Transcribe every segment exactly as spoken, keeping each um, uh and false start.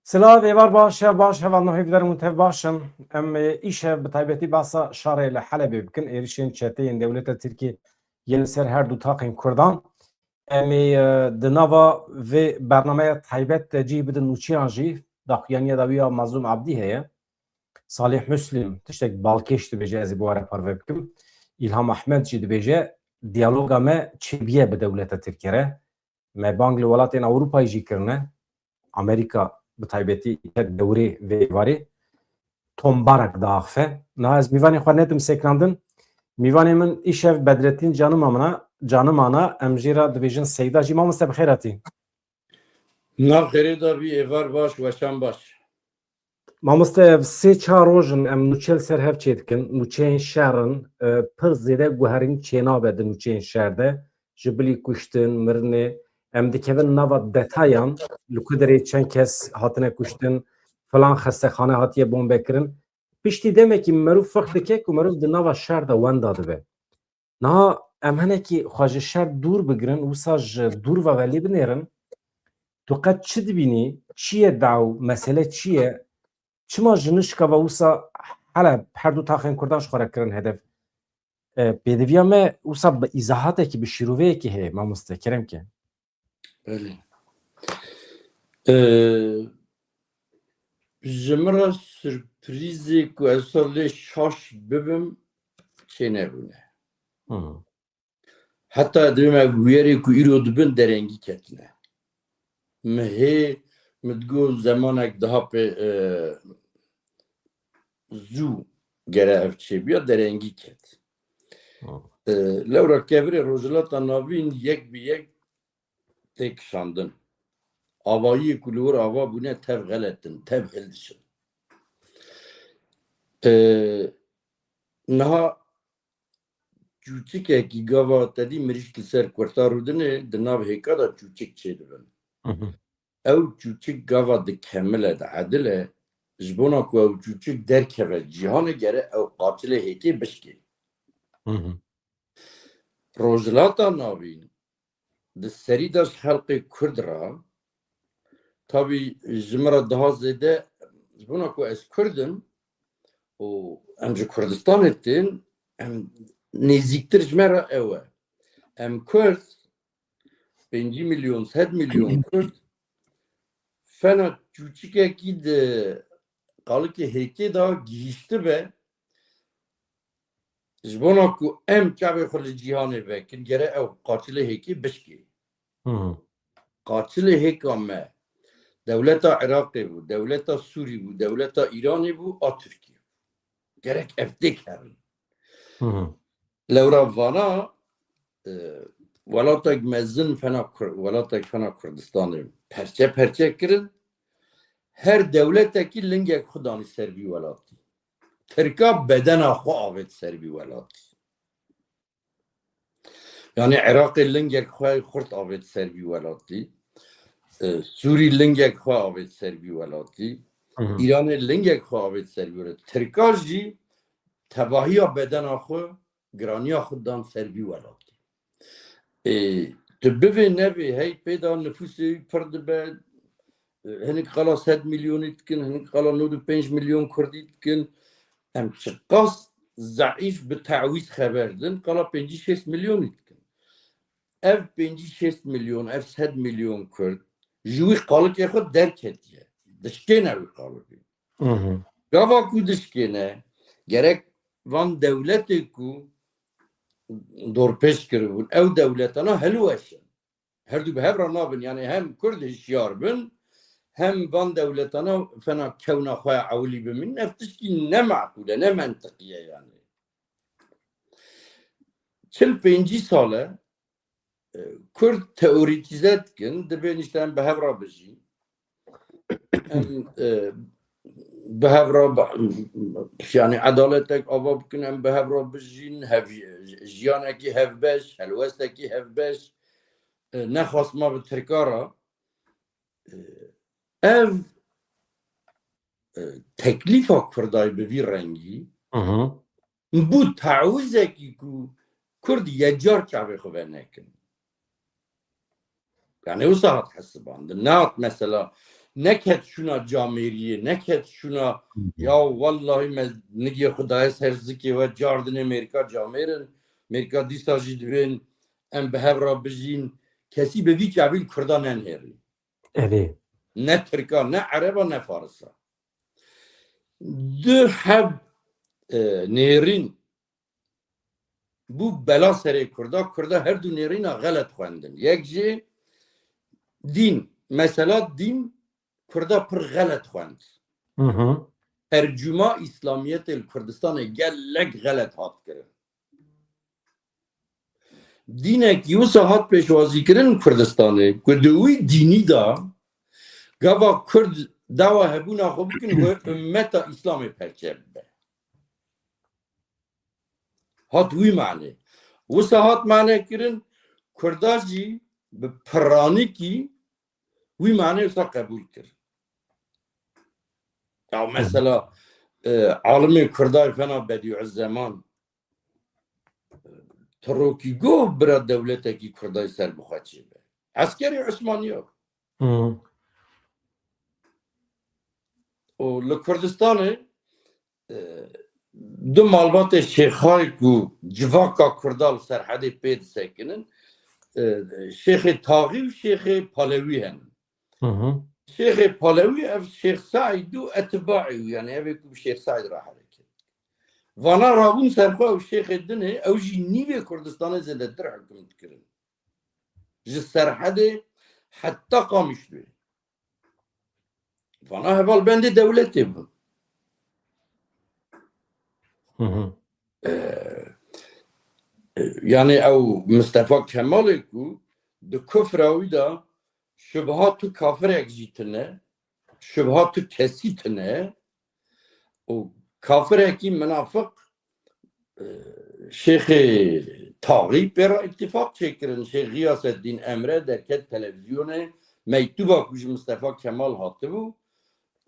Silav, êvar baş, şev baş, hevalno hêvîdar û tev baş in. Em, e, îşev bi taybetî behsa şerê li Helebê bikin, êrişên çeteyên dewleta Tirkiyê yên li ser her du taxên Kurdan. Em ê, e, di nava vê bernameya taybet de cih bidin nûçeyan jî, daxuyaniya dawî ya Mazlûm Abdî heye. Salih Muslim tiştek balkêş dibêje, ez ê bi we re parve bikim. Îlham Ahmed jî dibêje, diyaloga me çêbiye bi dewleta Tirkiyê re. Me bang li welatên Ewropayê jî kirine. Amerîka bi taybetî dewrê vê êvarê tombarak diaxife. Niha ez mîvanê xwe nedim sekinandin. Mîvanê min îşev Bedretîn Canimana, Canimana, em jê re dibêjin Seyda jî. Mamoste, bi xêr hatî. Nav xêrê de bî, êvar baş, weşan baş. Mamoste, ev sê çar roj in em nûçe li ser hev çêdikin. Nûçeyên şer in, e, pir zêde guherîn çênabe di nûçeyên şer de. Ji bilî kuştin, mirinê, em dikevin nava detayan, li ku derê çend kes hatine kuştin, filan xestexane hatiye bombekirin. Piştî demekî merûv ferq dike ku merûv di nava şer de wenda dibe. Niha em hinekî xwe ji şer dûr bigirin, wisa ji dûr ve velê binêrin. Tu qet çi dibînî? Çi ye daw? Mesele çi ye? Çima ji nişka ve wisa Heleb, her du taxên Kurdan ji xwe re kirin hedef? E, pêdiviya me wisa bi îzahatekî, bi şîroveyekî heye, mamoste, kerem ke. Belê. E, ji min re surprîzê ku ez wisa lê şaş bibim, çênebûne. Hı. Heta divê me wiyerê ku îro dibin derengî ketine. Min hê, min digot zemanek daha pê, e, zû gere ev çêbiya derengî ket. Hı. E, lewra kevirê Rojhilata Navîn yek bi yek tê kişandin. Avayiyê ku li wir ava bûne tev xelet in, tev hildişin. E, niha çûçikekî gava te dî mirîşk li ser kurta rûdinê, di nav hêka de çûçik çêdibin. Hı hı. Ew çûçik gava dikemile, diedile, ji bona ku ew çûçik derkeve cîhanê, gere ew qatilê hêkê bişkê. Hı hı. Rojhilata Navîn di serî de ji xelkê Kurd re, tabî ji min re daha zêde, ji bona ku ez Kurd im û em ji Kurdistanê tên, em nêzîktir ji me re ew e. Em Kurd, pêncî milyon, sed milyon Kurd, fena çûçikekî di qalikê hêkê de gihîştibe, ji bona ku em çavê xwe li cîhanê vekin, gere ew qatilê hêkê bişkê. Hı hı. Qatilê hêka me dewleta Iraqê bû, dewleta Sûrî bû, dewleta Îranê bû, a Tirkiyê bû. Gerek ev têk herin. Hı hı. Lewra vana, e, welatek mezin fena Kur-, welatek fena Kurdistanê perçe perçe kirin. Her dewletekî lingek xwe danî ser vî welatî. Tirka bedena xwe avêt ser vî welatî. Yani Iraqê lingek xwe xurt avêt ser vî welatî. E, Sûrî lingek xwe avêt ser vî welatî. Hı hı. Îranê lingek xwe avêt ser vî welatî. Tirka jî tevahiya bedena xwe, giraniya xwe dan ser vî welatî. E, tu bivê nevê, hey pê de nifûsê wî pir dibe, e, hinek qala sed milyonî dikin, hinek qala nod û pênc milyon Kurdî dikin. Em çiqas zeîf bi tewîz xeber din, qala pêncî şêst milyonî dikin. Ev pêncî şêst milyon, ev sed milyon Kurd ji wî qalikê xwe derketiye. Dişkêne wî qalikê. Hı hı. Gava ku dişkêne, gerek van dewletê ku dorpêç kiribûn, ew dewletana hilweşin. Her du bi hev re nabin. Yani hem Kurd hişyar bin, hem van dewletana fena kewna xwe ya ewilî bimînin. Ev tişkî ne meqûl e, ne mentiqî ye yani. Çil pêncî sal e, e, Kurd teorîtîze dikin, dibên işte em bi hev re bijîn. Em, e, bi hev re ba-, yani edaletek ava bikin, em bi hev re bijîn, hev-, jiyanekî hevbeş, helwestekî hevbeş, e, ne xasma bi Tirka re. E, ev, e, teklîfa Kurdayê bi vî rengî, Hı hı. bû tawîzekî ku Kurd yecar çavê xwe venekin. Yani wisa hat hesibandin. Nehat mesela neket şûna camêriyê, neket şûna ya wellahî me nigê xwe daye ser zikê we, cardinê mêrika camêr in, mêrika dîsa jî dibên em bi hev re bijîn. Kesî bi vî çavî li Kurda nenihêrî. Erê. Ne Tirka, ne Ereba, ne Farisa. Du heb, e, nêrîn bû bela serê Kurda. Kurda her du nêrîna xelet xwendin. Yek jî dîn, mesela dîn Kurda pir xelet xwend. Hı hı. Tercuma Îslamiyetê li Kurdistanê gelek xelet hat kirin. Dînekî wisa hat pêşwazîkirin Kurdistanê ku di wî dînî de gava Kurd dawa hebûna xwe bikin, wê ummeta Îslamê perçe bibe. Hat wî manê. Wisa hat mane kirin, Kurda jî bi piranikî wî manê wisa qebûl kir. Ya mesela, e, alimê Kurda fena Bedîuzzeman, e, Tirokî got, bira dewletekî Kurda jî ser bi xwe çêbe. Eskerê Osmaniya. Hı. Û li Kurdistanê, e, du malbatê şêxay ku civaka Kurda li Serhedê pê disekinin, e, Şêxê Taxî û Şêxê Palewî henin. Hı hı. Şêxê Palewî ev Şêx Seîd û etbaê wî, yani ev ê ku bi Şêx Seîd re hereket. Vana rabûn ser xwe û Şêxê din ê, ew jî nîvê Kurdistanê zêdetir hukm dikirin. Ji Serhedê heta Qamişloyê. Vana hevalbendê dewletê bûn. Hı hı. Ee, e, yani ew Mistefa Kemalê ku di kufra wî de şubha tu kafirek jî tine, şubha tu kesî tine û kafirekî minafiq, e, Şêxê Taxî pê re îtîfaq çêkirin. Şêx Xiyaseddîn Emre derket televîzyonê, mektûba ku ji Mistefa Kemal hatibû,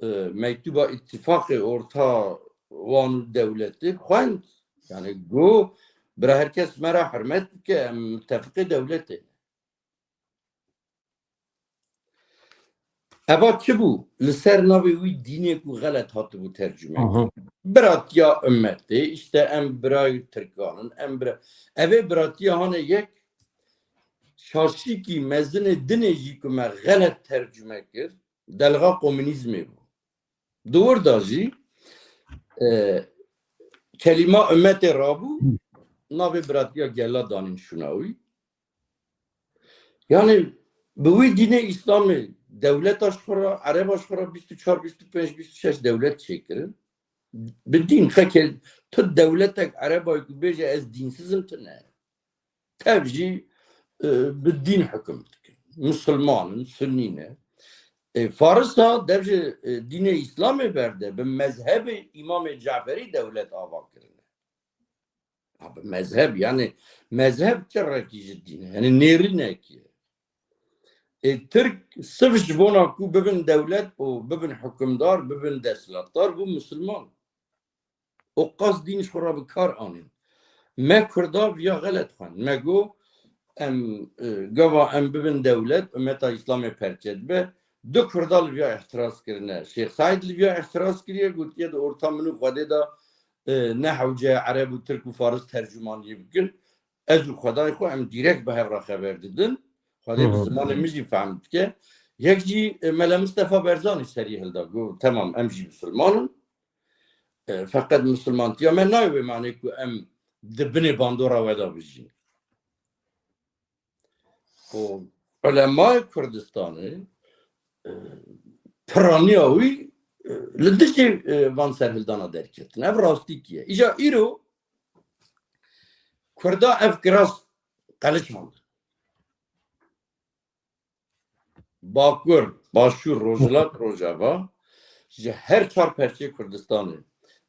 e, mektûba îtîfaqê orta wan û dewletê xwend. Yani got, bira her kes me re hurmet bike, em mitefiqê dewletê ne. Eva çi bû? Li ser navê wî dînê ku xelet hatibû tercûme. Aha. Biratiya ummetê, işte em birayê Tirkan in, em bira-, ev ê biratiya hane yek şaşîkî mezinê dinê jî ku me xelet tercûme kir, delxa komunîzmê bû. Di wir de jî, e, kelîma ummetê rabû, navê biratiya gela danîn şûna wî. Yani bi wî dînê Îslamê dewleta ji xwe re, ereba ji xwe re bîst û çar, bîst û pênc, bîst û şeş dewlet çêkirin. Bi dîn xeke tu dewletek erebayê ku bêje ez dînsiz im, tu ne. Tev jî, e, bi dîn hukm dikin. Misilman in, Sunnî ne. E, Farisa dev ji, e, dînê Îslamê berde, bi mezhebê Îmamê Caferî dewlet ava kirine. Ha, bi mezheb, yani mezheb çi rekî ji dîn e? Yani nêrînekî ye. E, Tirk sif ji bona ku bibin dewlet û bibin hukimdar, bibin desthilatdar, bû misilman. û qas dîn ji xwe re bi kar anîn. Me Kurda viya xelet xwend. Me got, em, e, gava em bibin dewlet, ummeta Îslamê perçe dibe. Du Kurda li viya îhtiraz kirine. Şêx Seîd li viya îhtiraz kiriye, gotiye di orta min û Xwedê de, e, ne hewce ye Ereb û Tirk û Faris tercûmaniyê bikin. Ez û Xwedayê xwe em dîrekt bi hev re xeber didin. Xwedê bi Hı hı. zimanê min jî fehm dike. Yek jî, e, Mele Mistefa Berzanî serî hilda. Got, temam, em jî misilman in. E, feqet misilmantiya me nayê wê manê ku em di binê bandora we de bijîn. Û ulemayê Kurdistanê, e, piraniya wî, e, li dijî, e, van serhildana derketin. Ev rastîkî ye. Îja îro Kurda ev kiras qeliç mand. Bakur, Başûr, Rojhilat, Rojava, ji her çar perçeyê Kurdistanê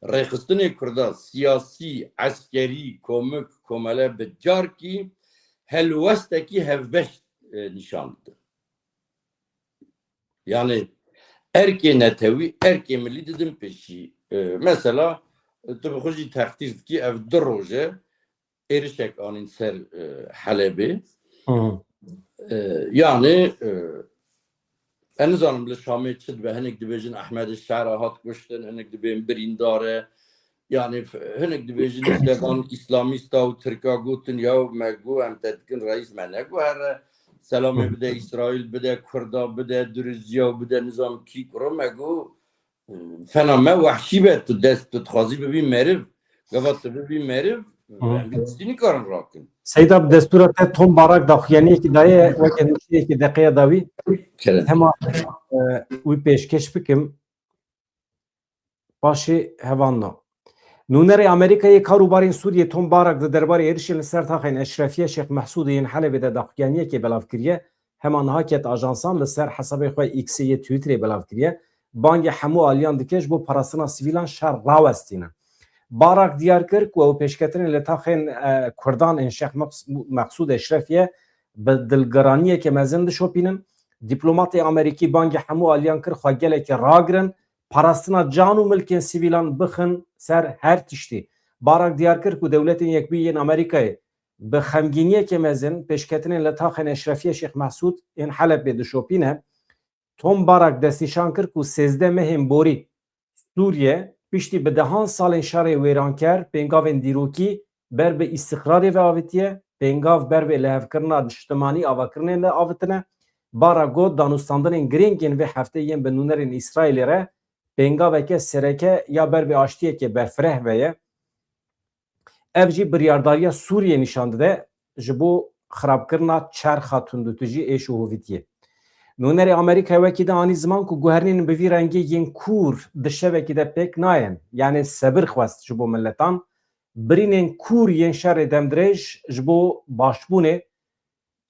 rêxistinê Kurda siyasî, eskerî, komik, komele bi carkî helwestekî hevbeş, e, nîşan didin. Yani erkê netewî, erkê milî didin pêşî. E, mesela, e, tu bi xwe jî teqdîr dikî, ev du roj e êrişek anîn ser, e, Helebê. Hı. E, yani, e, Ez nizanim li Şamê çi dibe, hinek dibêjin Ehmed Şera hat kuştin, hinek dibên birîndar e. Yani f-, hinek dibêjin işte van îslamîsta û Tirka gotin ya me got em te dikin reîs, me negot here selamê bide Îsraîl, bide Kurda, bide Duriziya û bide nizam kî kuro, me got fena me wehşî be, tu dest tu dixwazî bibî meriv, gava tu bibî meriv, Hı. em vî tiştî nikarin rakin. Seyda, bi destûra te Tom Barak daxuyaniyekî daye, weke nûşteyekî deqeya dawî. Kerem. Tema, e, wî pêşkêş bikim. Paşê hevanna. Nûnerê Amerîkayê karûbarên Sûriyê Tom Barak di derbarê êrişên li ser taxên Eşrefiye Şêx Mehsûdê yên Helebê de daxuyaniyekê belav kiriye. Hema niha ket ajansan li ser hesabê xwe X-ê yê Twitterê belav kiriye. Bangê hemû aliyan dike ji bo parastina sivîlan şer rawestîne. Barak diyar kir ku ew pêşketinên li taxên, e, Kurdan ên Şêx Meqs-, Mexsûd Eşrefiye bi dilgiraniyeke mezin dişopînin. Dîplomatê Amerîkî bangê hemû aliyan kir xwe gelekî ragirin, parastina can û milkên sivîlan bixin ser her tiştî. Barak diyar kir ku Dewletên Yekbûyî yên Amerîkayê bi xemgîniyeke mezin pêşketinên li taxên Eşrefiye Şêx Mehsûd ên Helebê dişopîne. Tom Barak destnîşan kir ku sêzdeh mehên borî Sûriye piştî bi dehan salên şerê wêranker pêngavên dîrokî ber bi îstiqrarê ve avitiye, pêngav ber bi lihevkirina niştimanî avakirinên de avitine. Barak got, danûstandinên girîng yên vê hefteyê yên bi nûnerên Îsraîlê re pêngaveke sereke ya ber bi aştiyeke berfireh ve ye. Ev jî biryardariya Sûriyê nîşan dide ji bo xirabkirina çerxa tundûtijî êş û hovîtiyê. Nûnerê Amerîkayê wekî din anî ziman ku guherinên bi vî rengî yên kûr di şevekî de pêk nayên, yanî sebir xwest ji bo miletan. Birînên kûr yên şerê demdirêj ji bo başbûnê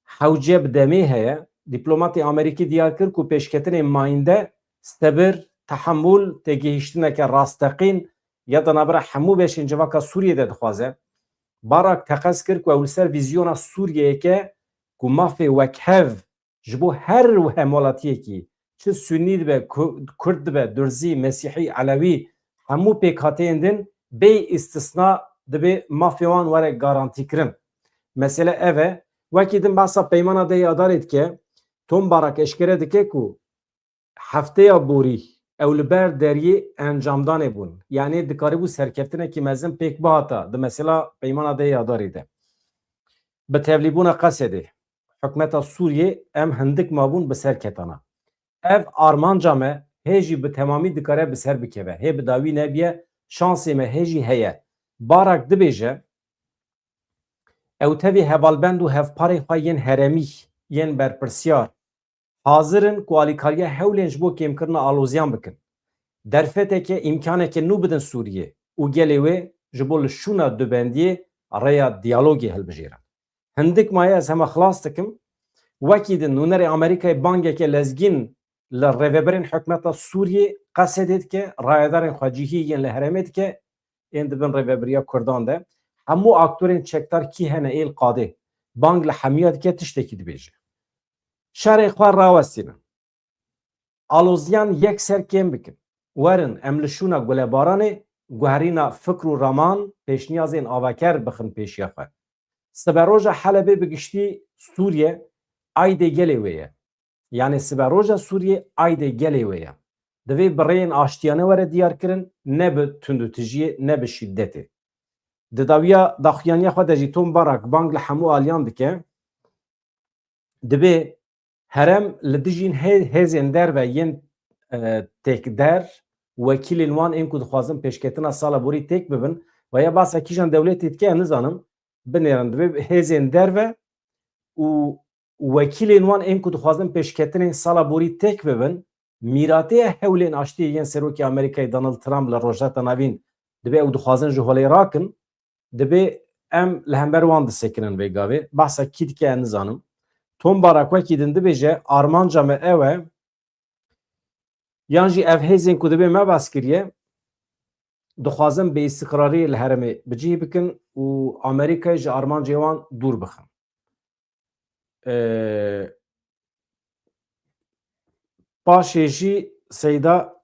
hewce bi demê heye. Dîplomatê Amerîkî diyar kir ku pêşketinên mayînde sebir, tehemûl, têgihiştineke rasteqîn ya di navbera hemû beşên civaka Sûriyê de dixwaze. Barak teqez kir ku ew li ser vîzyona Sûriyeyeke ku mafê wekhev ji bo her hemwelatiyekî, çi Sunî dibe, Ku-, Kurd dibe, Durzî, Mesîhî, Elewî, hemû pêkhateyên din bê îstisna dibê mafê wan were garantîkirin. Mesele ev e. Wekî din behsa peymana dehê Adarê dike, Tom Barak eşkere dike ku hefteya borî ew li ber deriyê encamdanê bûn. Yanî dikarîbû serkeftinekî mezin pêk bihata di mesela peymana dehê Adarê de. Bi tevlîbûna Qesedê, hikûmeta Sûriyê em hindik mabûn bi ser ketana. Ev armanca me hê jî bi temamî dikare bi ser bikeve. Hê bi dawî nebiye, şansê me hê jî heye. Barak dibêje, ew tevî hevalbend û hevparên xwe yên herêmî, yên berpirsiyar, hazir in ku alîkariya hewlên ji bo kêmkirina aloziyan bikin. Derfeteke, îmkaneke nû bidin Sûriyê û gelê wê ji bo li şûna dubendiyê rêya diyalogê hilbijêrin. Hindik maye ez hema xilas dikim. Wekî din nûnerê Amerîkayê bangeke lezgîn li rêvebirên hikûmeta Sûriyê Qesedê dike, rayedarên xwecihî yên li herêmê dike, ên di bin rêvebiriya Kurdan de. Hemû aktorên çekdar kî hene ê li qadê bang li hemiya dike, tiştekî dibêje. Şerê xwe rawestînin. Aloziyan yekser kêm bikin. Werin em li şûna gulebaranê guherîna fikr û raman, pêşniyazên avaker bixin pêşiya xwe. Siberoja Helebê bi giştî Sûriye aydê gelê wê ye. Yanî siberoja Sûriyê aydê gelê wê ye. Divê bi rêyên aştiyane were diyar kirin, ne bi tundûtijiyê, ne bi şîdetê. Di dawiya daxuyaniya xwe de jî Tom Barak bang li hemû aliyan dike. Dibê herêm li dijîn hê-, hêzên derve yên, e, têkder, wekîlên wan ên ku dixwazin pêşketina sala borî têk bibin, ve ya behsa kîjan dewletê dike, ez nizanim, binêrin, dibê hêzên derve û wekîlên wan ên ku dixwazin pêşketinên sala borî têk bibin, mîrateya hewlên aştiyê yên Serokê Amerîkayê Donald Trump li Rojhilata Navîn, dibê ew dixwazin ji holê rakin, dibê em li hember wan disekinin vê gavê. Behsa kî dike ez nizanim. Tom Barak wekî din dibêje, armanca me ew e, yan jî ev hêzên ku dibê me behs kiriye, dixwazin bêîstiqrarî li herêmê bi cih bikin û Amerîkayê ji armancê wan dûr bixin. Ee, paşê jî Seyda,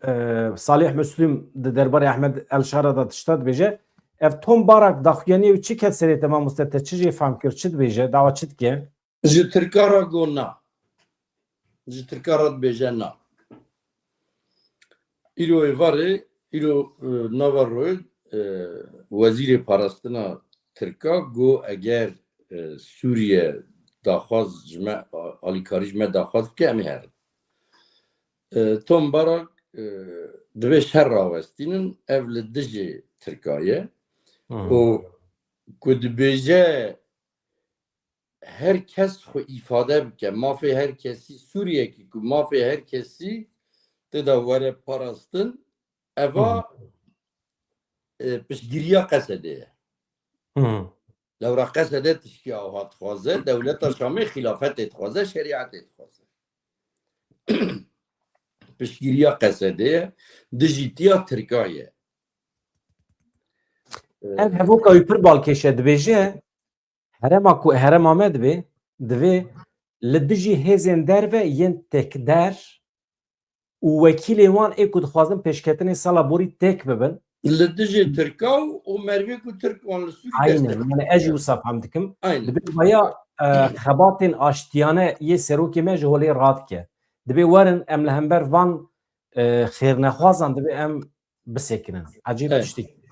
e, Salih Müslüm di derbarê Ehmed El Şara de tişta dibêje. Ev Tom Barak daxuyaniyê wî çi ket serê te, mamoste, te çi jê fehm kir, çi dibêje, dawa çi dike? Ji Tirka re got na. ji Tirka re dibêje na. Îro êvarê, îro, e, nava royê, e, wezîrê parastina Tirka got eger, e, Sûriye daxwaz ji me, a-, alîkarî ji me daxwaz bike, em ê herin. E, Tom Barak, e, dibê şer rawestînin, ev li dijî Tirka ye. Hı. Û ku dibêje her kes xwe îfade bike, mafê her kesî, Sûriyekî ku mafê her kesî tê de were parastin, eva, Hı. e, piştgiriya Qesedê ye. Hı. Lewra Qesede tişkî awha dixwaze, dewleta Şamê xîlafetê dixwaze, şerîetê dixwaze. Piştgiriya Qesedê ye, dijîtiya Tirka ye. E, Ev hevoka wî pir balkêş e, dibêje, herema ku herema me dibe, divê li dijî hêzên derve yên têkder û wekîlê wan ê ku dixwazin pêşketinê sala borî têk bibin. Li dijî Tirka û, û merivê ku Tirk wan li Sûrî Aynen, desteklê. Yani ez jî wisa fem dikim. Aynen. Dibê vaya, e, xebatên aştiyane yê serokê me ji holê radike. Dibê werin em li hember van, e, xêrnexwazan dibê em bisekinin. Ecêb Evet. tiştekî.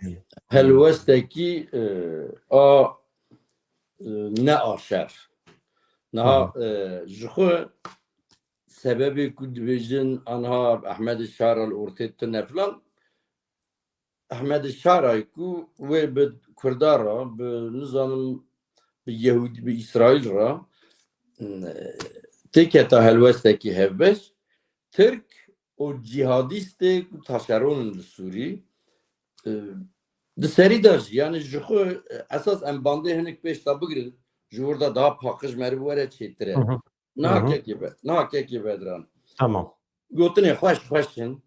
Helwestekî, e, a, e, ne a şer. Niha, Hı hı. e, ji xwe sebebê ku dibêjin anha Ehmed Şara li ortê tune filan, Ehmed Şarayê ku wê bi Kurda re, bi nizanim bi Yehûdî, bi Îsraîl re, e, têketa helwestekî hevbeş, Tirk û cîhadîstê ku taşeron in li Sûrî, e, di serî de jî, yani ji xwe, e, esas em bandê hinek pêş de bigrin, ji wir de daha paqij meriv were çêtir e. Hı hı. Niha Hı hı. kekê be-, niha kekê Bedran. Tamam. Gotinê xweş xweş in.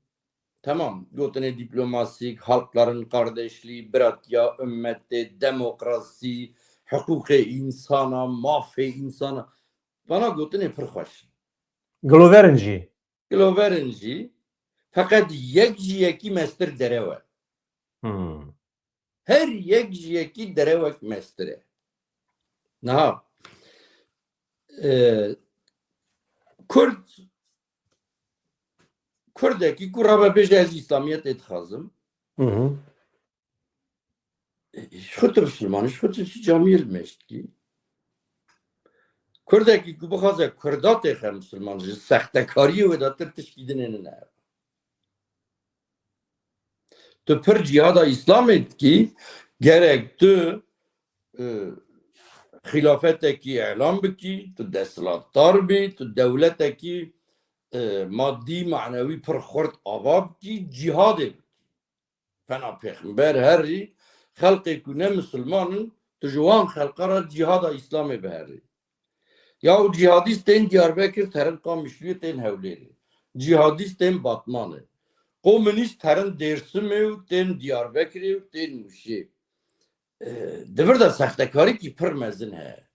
Tamam. Gotinê diplomasîk, halkların kardeşliği, biratiya, ummetê, demokrasî, hiqûqê însana, mafê însana. Vana gotinê pir xweş in. Giloverin jî. Giloverin jî. Feqet yek ji yekî mestir derew e. Hmm. Her yek ji yekî derewek mestir e. Niha, e, Kurd, Kurdekî ku rabe bêje ez Îslamiyetê dixwazim. Hı hı. E, ji xwe tu Misilman î, ji xwe tu çi camiyê li mêj dikî. Kurdekî ku bixwaze Kurda têxe Misilman, ji sextekariyê wê de tir tişkî dinê nine. Tu pir cîhada Îslamê dikî, gerek tu, e, xîlafetekî elan bikî, tu desthilatdar bî, tu dewletekî, e, madî, manewî pir xurt ava bikî, cîhadê bikî. Fena pêxember herî, xelqê ku ne misilman in, tu ji wan xelqa re cîhada Îslamê biherî. Ya û cîhadîst tên Diyarbekir, terin Qamişliyê, tên Hewlêrê. Cîhadîst tên Batmanê. Komunîst terin Dêrsimê û tên Diyarbekirê û tên Mûşê. E, di vir de sextekarîkî pir mezin heye.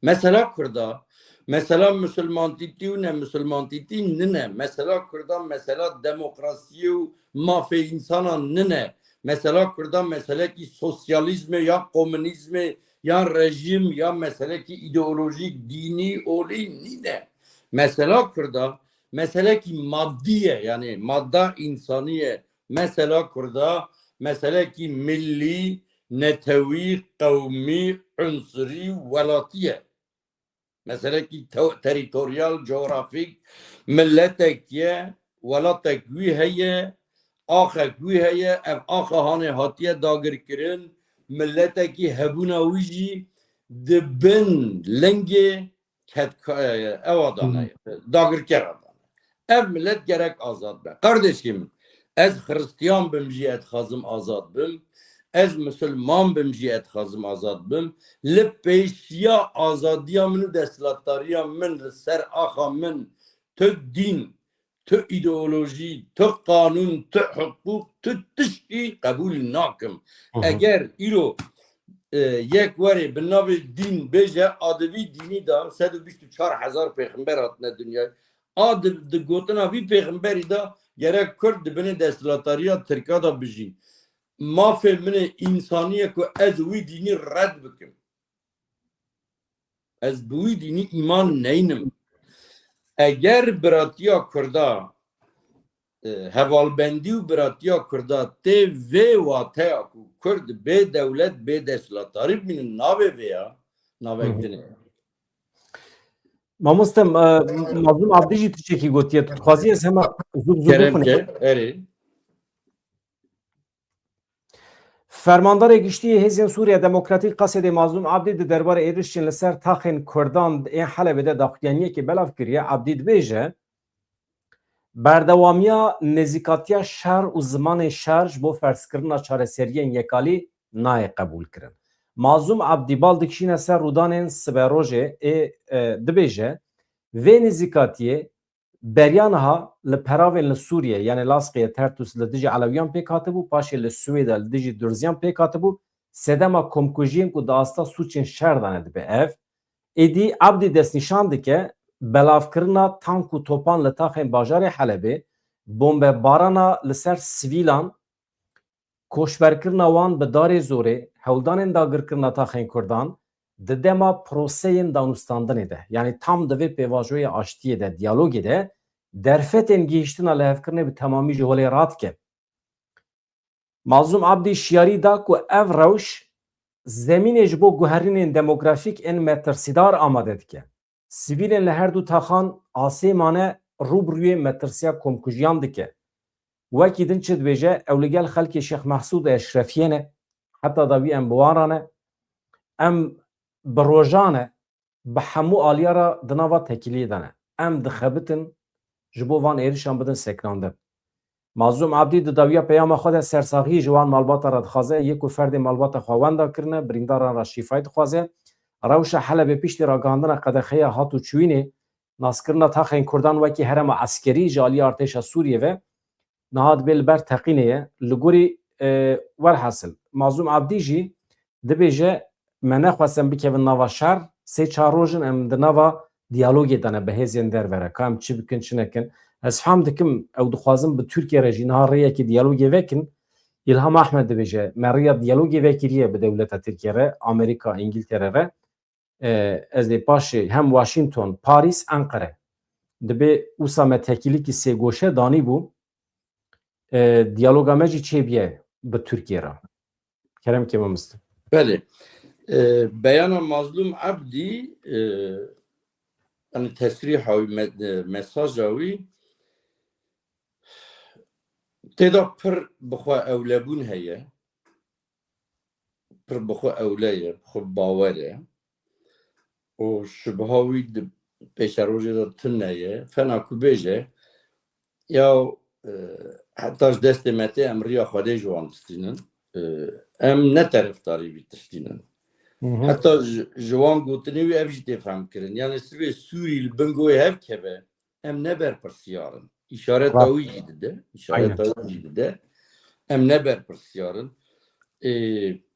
Mesela Kurda, mesela misilmantîtî û nemisilmantîtî nine. Mesela Kurda, mesela demokrasiyê û mafê însanan nine. Mesela Kurda, meselekî sosyalîzmê ya komunîzmê yan rejîm ya meselekî îdeolojîk, dînî, olî nîne. Mesela Kurda, meselekî madî ye, yani madda însanî ye. Mesela Kurda, meselekî millî, netewî, qewmî, unsurî, welatî ye. Meselekî te-, terîtoryal, coğrafîk, miletek ye, welatek wî heye, axek wî heye, ev axa hanê hatiye dagirkirin, miletekî hebûna wî jî di bin lingê ketka-, ewa dane, dagirkera dane. Ev milet gerek azad be. Kardeşê min, ez Xiristiyan bim jî ez dixwazim azad bim. Ez misilman bim jî ez dixwazim azad bim. Li pêşiya azadiya min û desthilatdariya min li ser axa min tu dîn, tu îdeolojî, tu qanûn, tu hiqûq, tu tişkî qebûl nakim. Hı hı. Eger îro, e, yek were bi navê dîn bêje, a di vî dînî de sed û bîst û çar hezar pêxember hatine dinyayê. A di, di gotina vî pêxemberî de gerek Kurd di binê desthilatdariya Tirka de bijî. Mafê min ê însanî ye ku ez wî dînî red bikim. Ez bi wî dînî îman neynim. Eger biratiya Kurda, e, hevalbendî û biratiya Kurda tê vê wateya ku Kurd bê dewlet, bê desthilatdarî bimînin, navê vê ya, navek Hı hı. din e. Mamoste, e, Mazlûm Abdî jî tiştekî gotiye. Tu dixwazî ez hema zû zû Kerem bixwînim. Ke, erê. Fermandarê Giştî yê Hêzên Sûriya Demokratîk Qesedê Mazlûm Abdî di derbarê êrişên li ser taxên Kurdan ên Helebê de daxuyaniyekê belav kiriye. Abdî dibêje, berdewamiya nêzîkatiya şer û zimanên şer ji bo ferzkirina çareseriyên yekalî nayê qebûlkirin. Mazlûm Abdî bal dikişîne ser rûdanên siberojê ê, e, dibêje, vê nêzîkatiyê beriya niha li peravên li Sûriyê, yanî Lasqiyê, Tertûs, li dijî Elewiyan pêk hatibû, paşê li Swêda li dijî Durziyan pêk hatibû, sedema komkujiyên ku di asta sûcên şer de ne dibe ev. Êdî Abdî destnîşan dike belavkirina tank û topan li taxên bajarê Helebê, bombebarana li ser sivîlan, koçberkirina wan bi darê zorê, hewldanên dagirkirina taxên Kurdan, di dema proseyên danûstandinê de, yanî tam di vê pêvajoyê aştiyê de, diyalogê de, derfetên gihîştina lihevkirinê bi temamî ji holê radike. Mazlûm Abdî şiyarî da ku ev rewş zemînê ji bo guherînên demografîk ên metirsîdar amade dike. Sivîlên li her du taxan asê mane rû bi rûyê metirsiya komkujiyan dike. Wekî din çi dibêje, ew li gel xelkê Şêx Mehsûd û Eşrefiyê ne, heta dawî em bi wan re ne. Em bi rojan e, bi hemû aliya re di nava tekîliyê de ne. Em dixebitin, ji bo van êrişan bidin sekinandin. Mazlûm Abdî di dawiya peyama xwe de sersaxiyê ji wan malbata re dixwaze, yê ku ferdê malbata xwe wenda kirine, birîndaran re şîfayê dixwaze. Rewşa Helebê piştî ragihandina qedexeya hat û çûyînê, naskirina taxên Kurdan wekî herêma eskerî ji alî artêşa Sûriyê ve niha dibê li ber teqînê ye. Li gorî, e, werhasil, Mazlûm Abdî jî dibêje, me nexwest em bikevin nava şer, sê çar roj in em di nava diyalogê de ne bi hêzên derve re, ka em çi bikin, çi nekin. Ez fam dikim, ew dixwazin bi Tirkiye re jî niha rêyekê diyalogê vekin. Îlham Ahmed dibêje, me rêya diyalogê vekiriye bi dewleta Tirkiye re, Amerîka, Îngiltere re. E, ez ê paşê hem Washington, Parîs, Enqere dibê wisa me tekîlikî sêgoşe danîbû. E, diyaloga me jî çêbiye bi Tirkiye re. Kerem ke mamoste. Belê. E, beyana Mazlûm Ebdî, e, yanî tesrîha wî, me-, e, mesaja wî tê de pir bi xwe ewlebûn heye. Pir bi xwe ewle ye, bi xwe bawer e. Û şibha wî di pêşerojê de tune ye. Fena ku bêje, ya, e, heta ji destê me tê em riya Xwedê ji wan distînin. E, em ne terefdarî vî tiştî nin. Hı hı. Heta ji, ji wan gotinê wî ev jî tê fehmkirin. Yani sibê Sûrî li bin goyê hev keve, em ne berpirsiyar in. Îşareta Rast. wî jî dide, îşareta Aynen. wî jî dide. Em ne berpirsiyar in. Ê,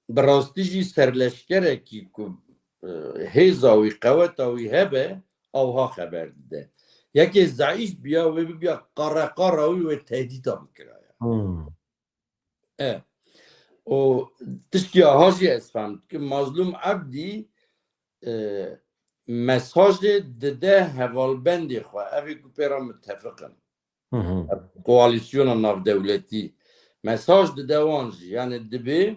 bi rastî jî serleşkerekî ku, e, hêza wî, qeweta wî hebe, awha xeber dide. Yekê zeîf biya, wê bibiya qare qara wî, wê tehdîta bikiraya. Hmm. E, û tiştî aha jî ez fehm dikim, Mazlûm Ebdî, e, mesajê dide hevalbendê xwe, evê ku pê re mitefiq in. Hı hı. Koalîsyona navdewletî mesaj dide wan jî. Yani dibê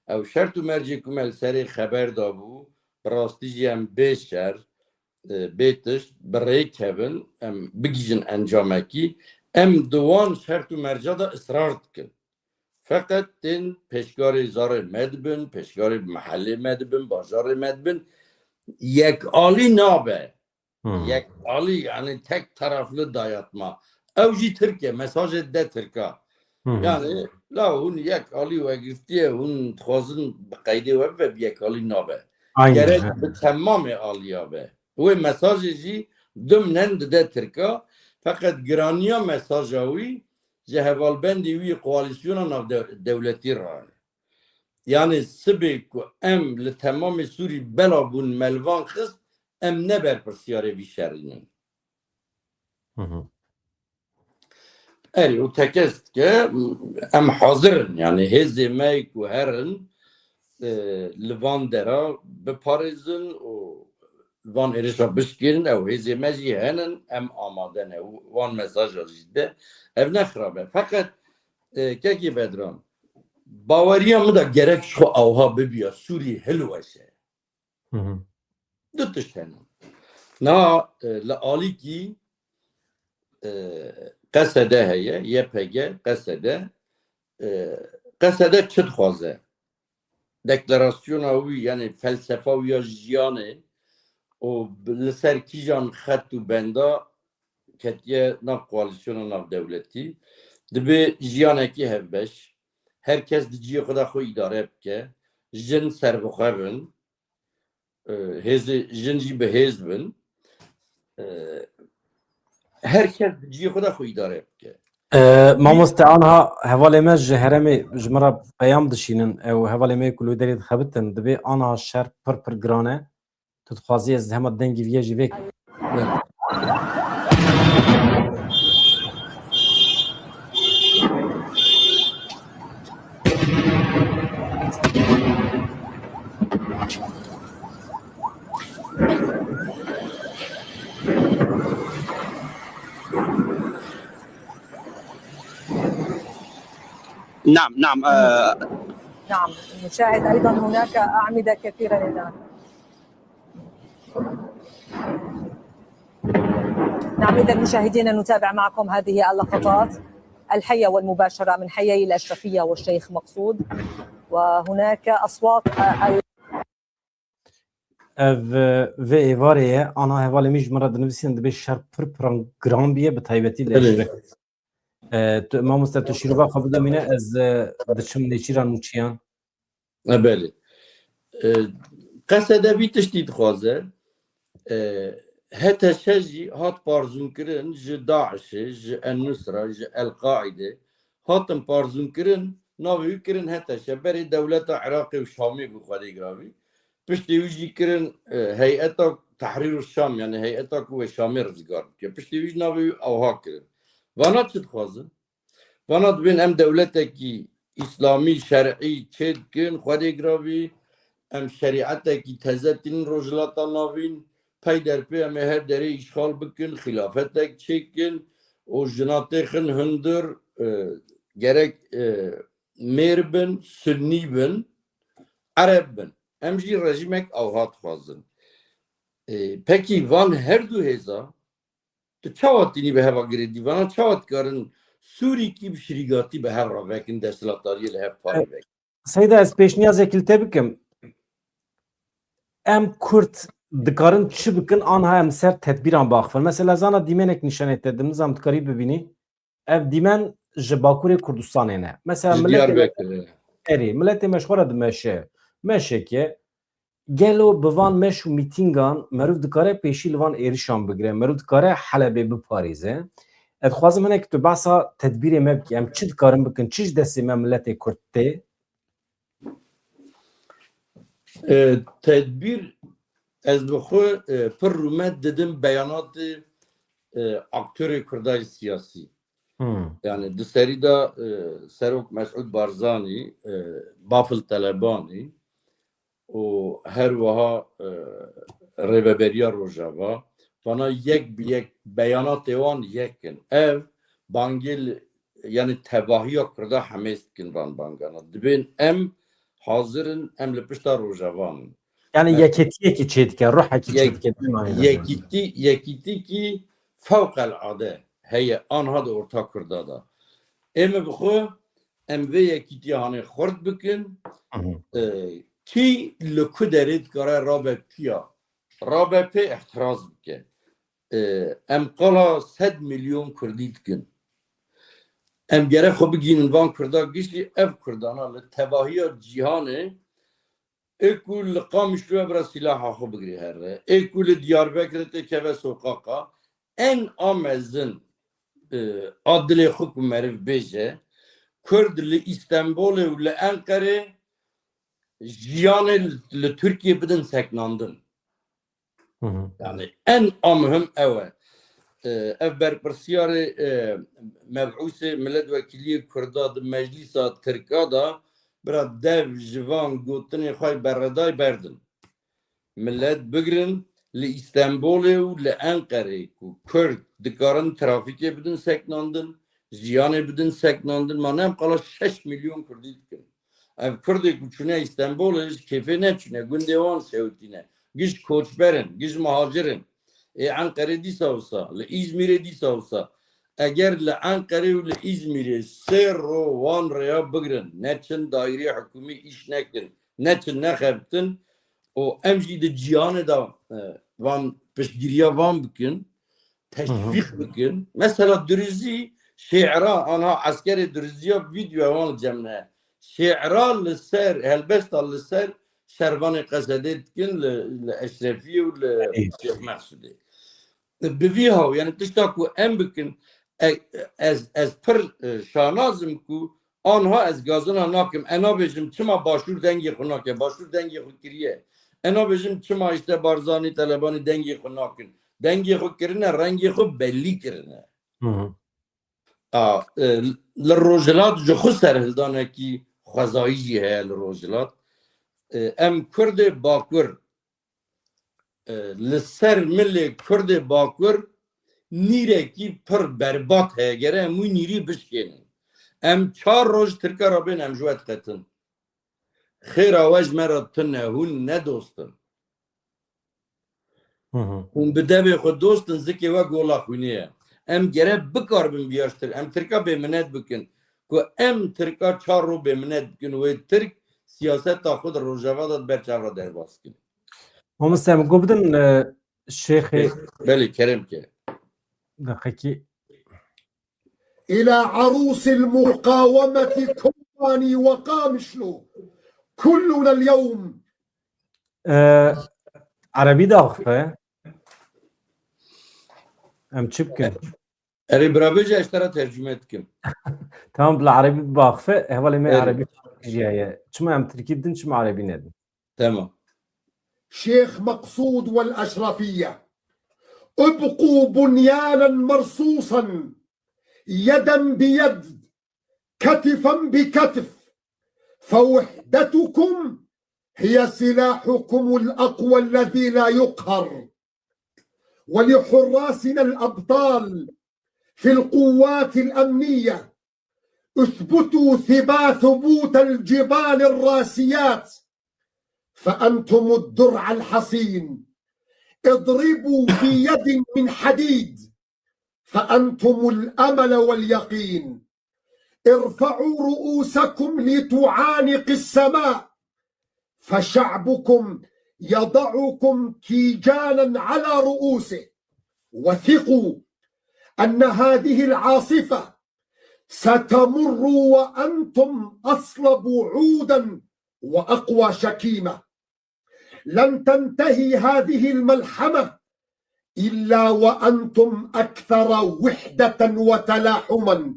ew şert û mercê ku me li serê xeber dabû, bi rastî jî em bê şer, e, bê tişt, bi rê kevin, em bigihîjin encamekî, em di wan şert û merca de israr dikin. Feqet tên pêşkarê zarê me dibin, pêşkarê mehelê me dibin, bajarê me dibin. Yekalî nabe. Hmm. Yekalî, yani tek taraflı dayatma. Ew jî Tirk e, mesajê de Tirka. Hı hı. Yani la hûn yekalî wegirtiye, hûn dixwazin bi qeydê we bibe, bi yekalî nabe. Aynen, Gerek he. bi temamê aliya be. Wê mesajê jî dimnen dide Tirka, feqet giraniya mesaja wî ji hevalbendê wî koalîsyona navdewletî re. Yani sibê ku em li temamê Sûrî bela bûn, me li van xist, em ne berpirsiyarê vî şerî nin. Hı hı. Erê, û tekez dike, em hazir in, yani hêzê me ku herin, e, li van dera biparêzin û van êrişa bişkêrin, ew hêzê me jî henin, em amade ne. Wan mesaja jî de. Ev ne xirab e. Feqet, e, kekê Bedran, baweriya min de gerek ji xwe awha bibiya, Sûrî hilweşe. Hı hı. Du tişt hene. Na, e, li alîkî, e, Q S D heye, Y P G, Q S D. E, Q S D çi dixwaze? Deklarasyona wî, yani felsefa wî ya jiyanê û bi-, li ser kîjan xet û benda ketiye nav koalîsyona navdewletî. Dibê jiyanekî hevbeş. Her kes di cihê xwe de xwe îdare bike. Jin serbixwe bin. E, hêzê jin jî bi hêz bin. E, her kes di cihê xwe de xwe îdare bike. E, mamoste, anha hevalê me ji herêmê ji min re peyam dişînin. Ew hevalê me ku li wê derê dixebitin, dibê anha şer pir pir giran e. Tu dixwazî ez hema dengî vî yê jî vêkim? نعم، نعم، آه. نعم، نشاهد أيضًا هناك أعمدة كثيرة للآن. نعم، إذا مشاهدينا نتابع معكم هذه اللقطات الحية والمباشرة من حيي الأشرفية والشيخ مقصود، وهناك أصوات، آه، ال- Ev, e, vê êvarê ye. Ana hevalê min ji min re dinivîsin, dibê şer pir pir giran bûye, bi taybetî li Eşref. E, tu, mamoste, tu şîrova xwe bidomîne, ez, e, diçim nêçîran û çiyan. E, belê. E, Q S D vî tiştî dixwaze. E, H T Ş jî hat parzûnkirin ji DAIŞê, ji El Nusra, ji El Qaîdê. Hatin parzûnkirin, navê wî kirin H T Ş. Berê dewleta Iraqê û Şamê bû Xwedê giravî. Piştî wî jî kirin, e, Heyeta Tehrîr û Şam, yani heyeta ku wê Şamê rizgar bike. Piştî wî jî navê wî awha kirin. Vana çi dixwazin? Vana dibên em dewletekî îslamî, şer'î çêdikin, Xwedê giravî, em şerîetekî teze tînin Rojhilata Navîn, pey derpê em ê her derê îşxal bikin, xilafetek çêkin û jina têxin hundir, e, gerek, e, mêr bin, sunnî bin, ereb bin. Em jî rejîmek awha dixwazin. E, pekî van her du hêza tu çawa tînî bi heva girêdî? Vana çawa dikarin Sûrîkî bi şirîgatî bi hev re vekin, desthilatdariyê li hev parê vekin? Seyda, ez pêşniyazekî li te bikim. Em Kurd dikarin çi bikin, anha em ser tedbîran biaxivin? Mesela, zana dîmenek nîşanê te dim, nizam dikarî bibînî. Ev dîmen ji Bakurê Kurdistanê ne. Mesela, Ji miletê me, Diyarbekirê. Erê, miletê me ji xwe re dimeşe. Meşeke, gelo bi van meş û mîtîngan meriv dikare pêşî li van êrişan bigire? Meriv dikare Helebê biparêze? Ez dixwazim hinek tu behsa tedbîrê me bikî. Em çi dikarin bikin? Çi ji destê me miletê Kurd tê? E, tedbîr, ez bi xwe, e, pir rûmet didim beyanatê, e, aktorê Kurda yê siyasî. Hmm. Yani di serî de, e, Serok Mesûd Barzanî, e, Bafil Telebanî û her wiha, e, Rêveberiya Rojava, vana yek bi yek beyanatê wan yek in. Ev bangê li, yani tevahiya Kurda hemêz dikin van bangana. Dibên em hazir in, em li pişta Rojava in. Yani E, yekîtiyekî çêdike, ruhekî Yek-, çêdike, dîmanê de. Yekîtî, yekîtîkî fewqelade heye, anha di orta Kurda de. Ê me bi xwe, em vê yekîtiya hanê xurt bikin. Hı hı. E, kî li ku derê dikare rabe piya, rabe pê ihtiraz bike. E, em qala sed milyon Kurdî dikin. Em gere xwe bigînin van Kurda giştî, ev Kurdana li tevahiya cîhanê, ê ku li Qamişlo bira sîlaha xwe bigirê here, ê ku li Diyarbekirê tê keve soqaqa, en a mezin, e, a dilê xwe ku meriv bêje, Kurd li Îstenbolê û li Enqerê jiyanê li, li Tirkiyê bidin seknandin. Hı hı. Yani en a muhim ew e. E, ev berpirsiyarê, e, mebûsê Miletvekiliyê Kurda di Meclîsa Tirka de bira dev ji van gotinê xwe berreday berdin. Millet bigirin, li Îstenbolê û li Enqerê ku Kurd dikarin trafîkê bidin seknandin, jiyanê bidin seknandin, ma ne em qala şeş milyon Kurdî dikin. Ev Kurdê ku çûne Îstenbolê ji kêfê neçûne, gundê wan şewitîne. Giş koçber in, giş muhacir in. Ê Enqerê dîsa wisa, li Îzmîrê dîsa wisa. Eger li Enqerê û li Îzmîrê sê ro wan rêya bigrin, neçin daîrê hikûmî îş nekin, neçin nexebitin û em jî di cîhanê de, e, van piştgiriya van bikin, teşvîq bikin. Mesela Duruzî şê'ra anha eskerê Duruzî ya vîdyoya wan li cem ne. Şê'ra li ser, helbesta li ser şervanê Qesedê dikin li, li Eşrefiyê û li Şêx Mexsûdê. Bi vî haw, yani tişta ku em bikin, e, ez, ez pir, e, şanaz im ku anha ez gazina nakim. E nabêjim çima Başûr dengê xwe nake, Başûr dengê xwe kiriye. E nabêjim çima işte Barzanî, Telebanî dengê xwe nakin. Dengê xwe kirine, rengê xwe bellî kirine. Hı hı. A, e, li Rojhilat ji xwe serhildanekî xwezayî jî heye li Rojhilat. E, em Kurdê Bakur, e, li ser milê Kurdê Bakur nîrekî pir berbat heye. Gere em wî nîrî bişkênin. Em çar roj Tirka re bên em ji we diqetin. Xêra we ji me re tune, hûn ne dost in. Hı hı. Hûn bi devê xwe dost in, zikê we gola xwînê ye. Em gere bikaribin biyaştir. Em Tirka bêminet bikin. Ku em Tirka çar ro bêminet bikin, wê Tirk siyaseta xwe di Rojava de ber çav re derbas bikin. Mamoste, em got bidin, e, Şêxê. Belê, kerem ke. Deqekî. إلى عروس المقاومة كوباني وقامشلو. كلنا اليوم. E, Erebî daxife. Em çi bikin? Erê, bira bêje, ez te re tercüme dikim. Tamam, bila Erebî biaxife, hevalê me Erê. Erebî jî heye. Çima em Tirkî didin, çima Erebî nedin? Tamam. شيخ مقصود والأشرفية، ابقوا بنيانا مرصوصا، يدا بيد، كتفا بكتف، فوحدتكم هي سلاحكم الأقوى الذي لا يقهر. ولحراسنا الأبطال في القوات الأمنية، اثبتوا ثبا-، ثبوت الجبال الراسيات، فأنتم الدرع الحصين. اضربوا بيد من حديد، فأنتم الأمل واليقين. ارفعوا رؤوسكم لتعانق السماء، فشعبكم يضعكم تيجانا على رؤوسه. وثقوا أن هذه العاصفة ستمر وأنتم أصلب عودا وأقوى شكيمة. لن تنتهي هذه الملحمة إلا وأنتم أكثر وحدة وتلاحما،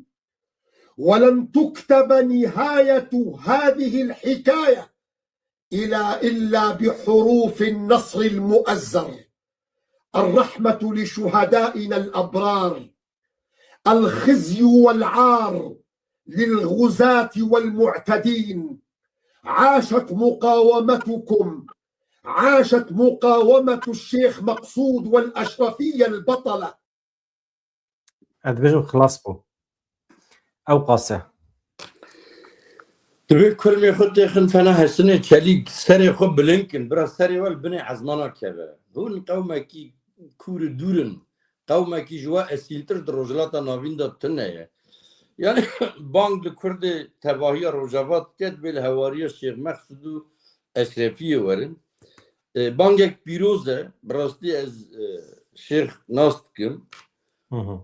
ولن تكتب نهاية هذه الحكاية إلى، إلا بحروف النصر المؤزر. الرحمة لشهدائنا الأبرار، الخزي والعار للغزاة والمعتدين. عاشت مقاومتكم، عاشت مقاومة الشيخ مقصود والأشرفية البطلة. Ez dibêjim xilas bû. Ew qas e. Divê kulmê xwe têxin fena hesinê çelîk, serê xwe bilind kin, bira serê we li binê ezmana keve. Hûn qewmekî kûr û dûr in. Qewmekî ji we esîltir di Rojhilata Navîn de tune ye. Yani bang li Kurdê tevahiya Rojava dike, divê li hewariya Şêx Mexsûd û Eşrefiyê werin. E, bangek pîroz e. Bi rastî ez, e, Şêx nas dikim. Hı hı.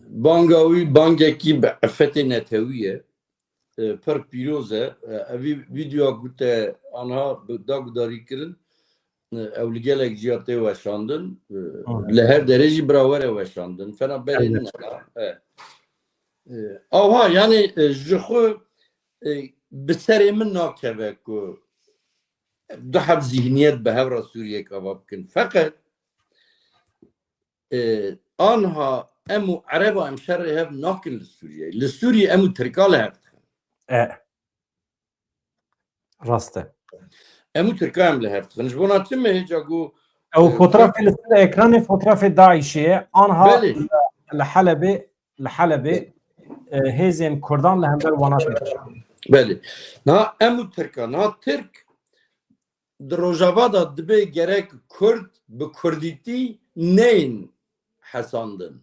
Banga wî bangekî bi efetê netewî ye. E, pir pîroz e. E, evî vîdyoya ku te anha bi, da gudarî kirin, e, ew li gelek ciya tê weşandin. E, hı hı. Li her derê jî bira were weşandin. Fena berê Evet. nina. E. E, aha, yani, e, ji xwe, e, bi serê min nakeve ku du heb zîhniyet bi hev re Sûriyek ava bikin. Feqet, e, anha em û Ereba em şerê hev nakin li Sûriyeyê. Li Sûriyê em û Tirka li hev dixin. E. Rast e. Em û Tirka em li hev dixin. Ji bona çi me hêca ku Ew fotoğrafê li ser ekranê fotoğrafê DAIŞê ye. Anha Belê. li Helebê, li Helebê, e, hêzên Kurdan li hember wana tê. Belê. Niha em û Tirka, niha Tirk di Rojava de dibê gerek Kurd bi Kurdîtî neyên hesandin.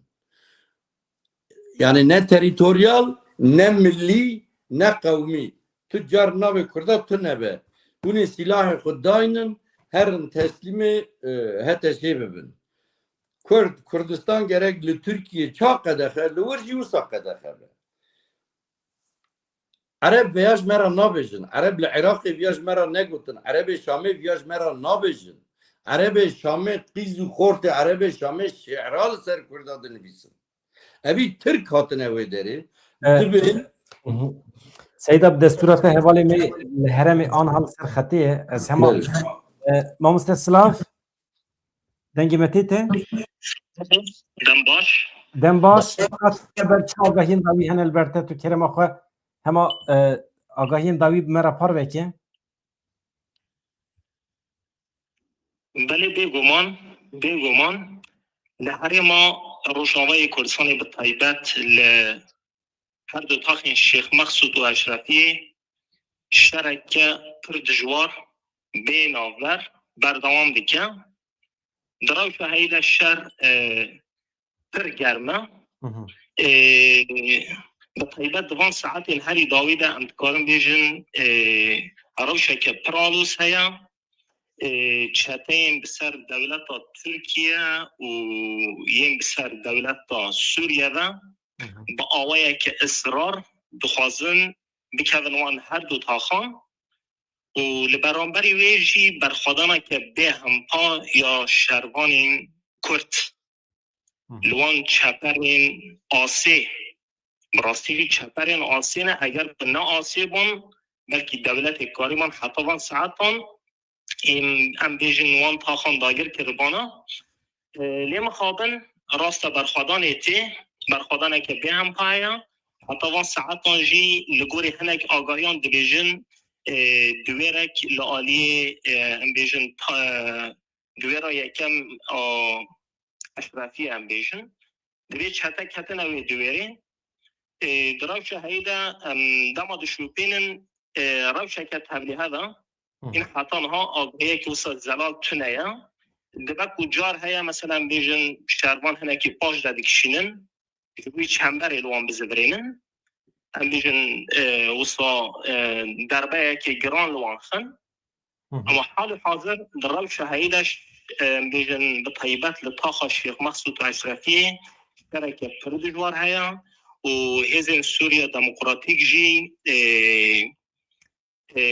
Yani ne terîtoryal, ne millî, ne qewmî. Tu car navê Kurda tu nebe. Hûn ê sîlahê xwe daynin, herin teslîmê, e, HTŞ'ê bibin. Kurd, Kurdistan gerek li Tirkiye ça qedexe, li wir jî wisa qedexe be. Ereb vêya ji me re nabêjin. Ereb li Iraqê vêya ji me re negotin. Erebê Şamê vêya ji me re nabêjin. Erebê Şamê qîz û xortê Erebê Şamê şi'ra li ser Kurda dinivîsin. Evî Tirk hatine wê derê. E, Dibê Hı hı. Seyda, bi destûra te hevalê me li herêmê anha li ser xetê ye. Ez hema, Belê. e, mamoste Silav, dengê me tê te? Dem baş. Dem baş. Ber çi agahiyên dawî hene li ber te, tu kerema xwe hema, e, agahiyên dawî bi me re parve ke. Belê, bêguman, bêguman li herêma Rojavayê Kurdistanê bi taybet li her du taxên Şêx Mexsûd û Eşrefiyê şereke pir dijwar bê navber berdewam dike. Di rewşa heyî de şer, e, pir germ e. Hı hı. E, bi taybet di van saetên herî dawî de em dikarin bêjin, e, rewşeke pir alûz heye. E, çeteyên bi ser dewleta Tirkiye û yên bi ser dewleta Sûriye ve Hı hı. bi awayeke israr dixwazin bikevin wan her du taxan û li beramberî wê jî berxwedaneke bêhempa ya şervanên Kurd Hı hı. li wan çeperên asê, bi rastî jî çeperên asê ne, eger ku ne asê bûn, belkî dewletê karî man heta van saetan em, em bêjin wan taxan dagir kiribana. E, lê mixabin rasta berxwedanê tê, berxwedaneke bêhempa heye. Heta van saetan jî li gorî hinek agahiyan dibêjin, e, diwêrek li aliyê, e, em bêjin, ta-, diwêra yekem a Eşrefiyê em bêjin. Divê çete ketine wê diwêrê. E, di rewşa heyî de em dema dişopînin, e, rewşeke tevlîhe de Hı. Hîn heta niha agahiyekî wisa zelal tune ye. Dibe ku car heye, mesela, em bêjin şervan hinekî paş de dikişînin, ji bo wî çemberê li wan bizivirînin. Em bêjin, e, wisa, e, derbeyekê giran li wan xin. Hı hı. Ama hal û hazir di rewşa heyî de, e, em bêjin bi taybet li taxa Şêx Mexsûd Eşrefiyê şereke pir dijwar heye û hêzên Sûriya Demokratîk jî, e, e,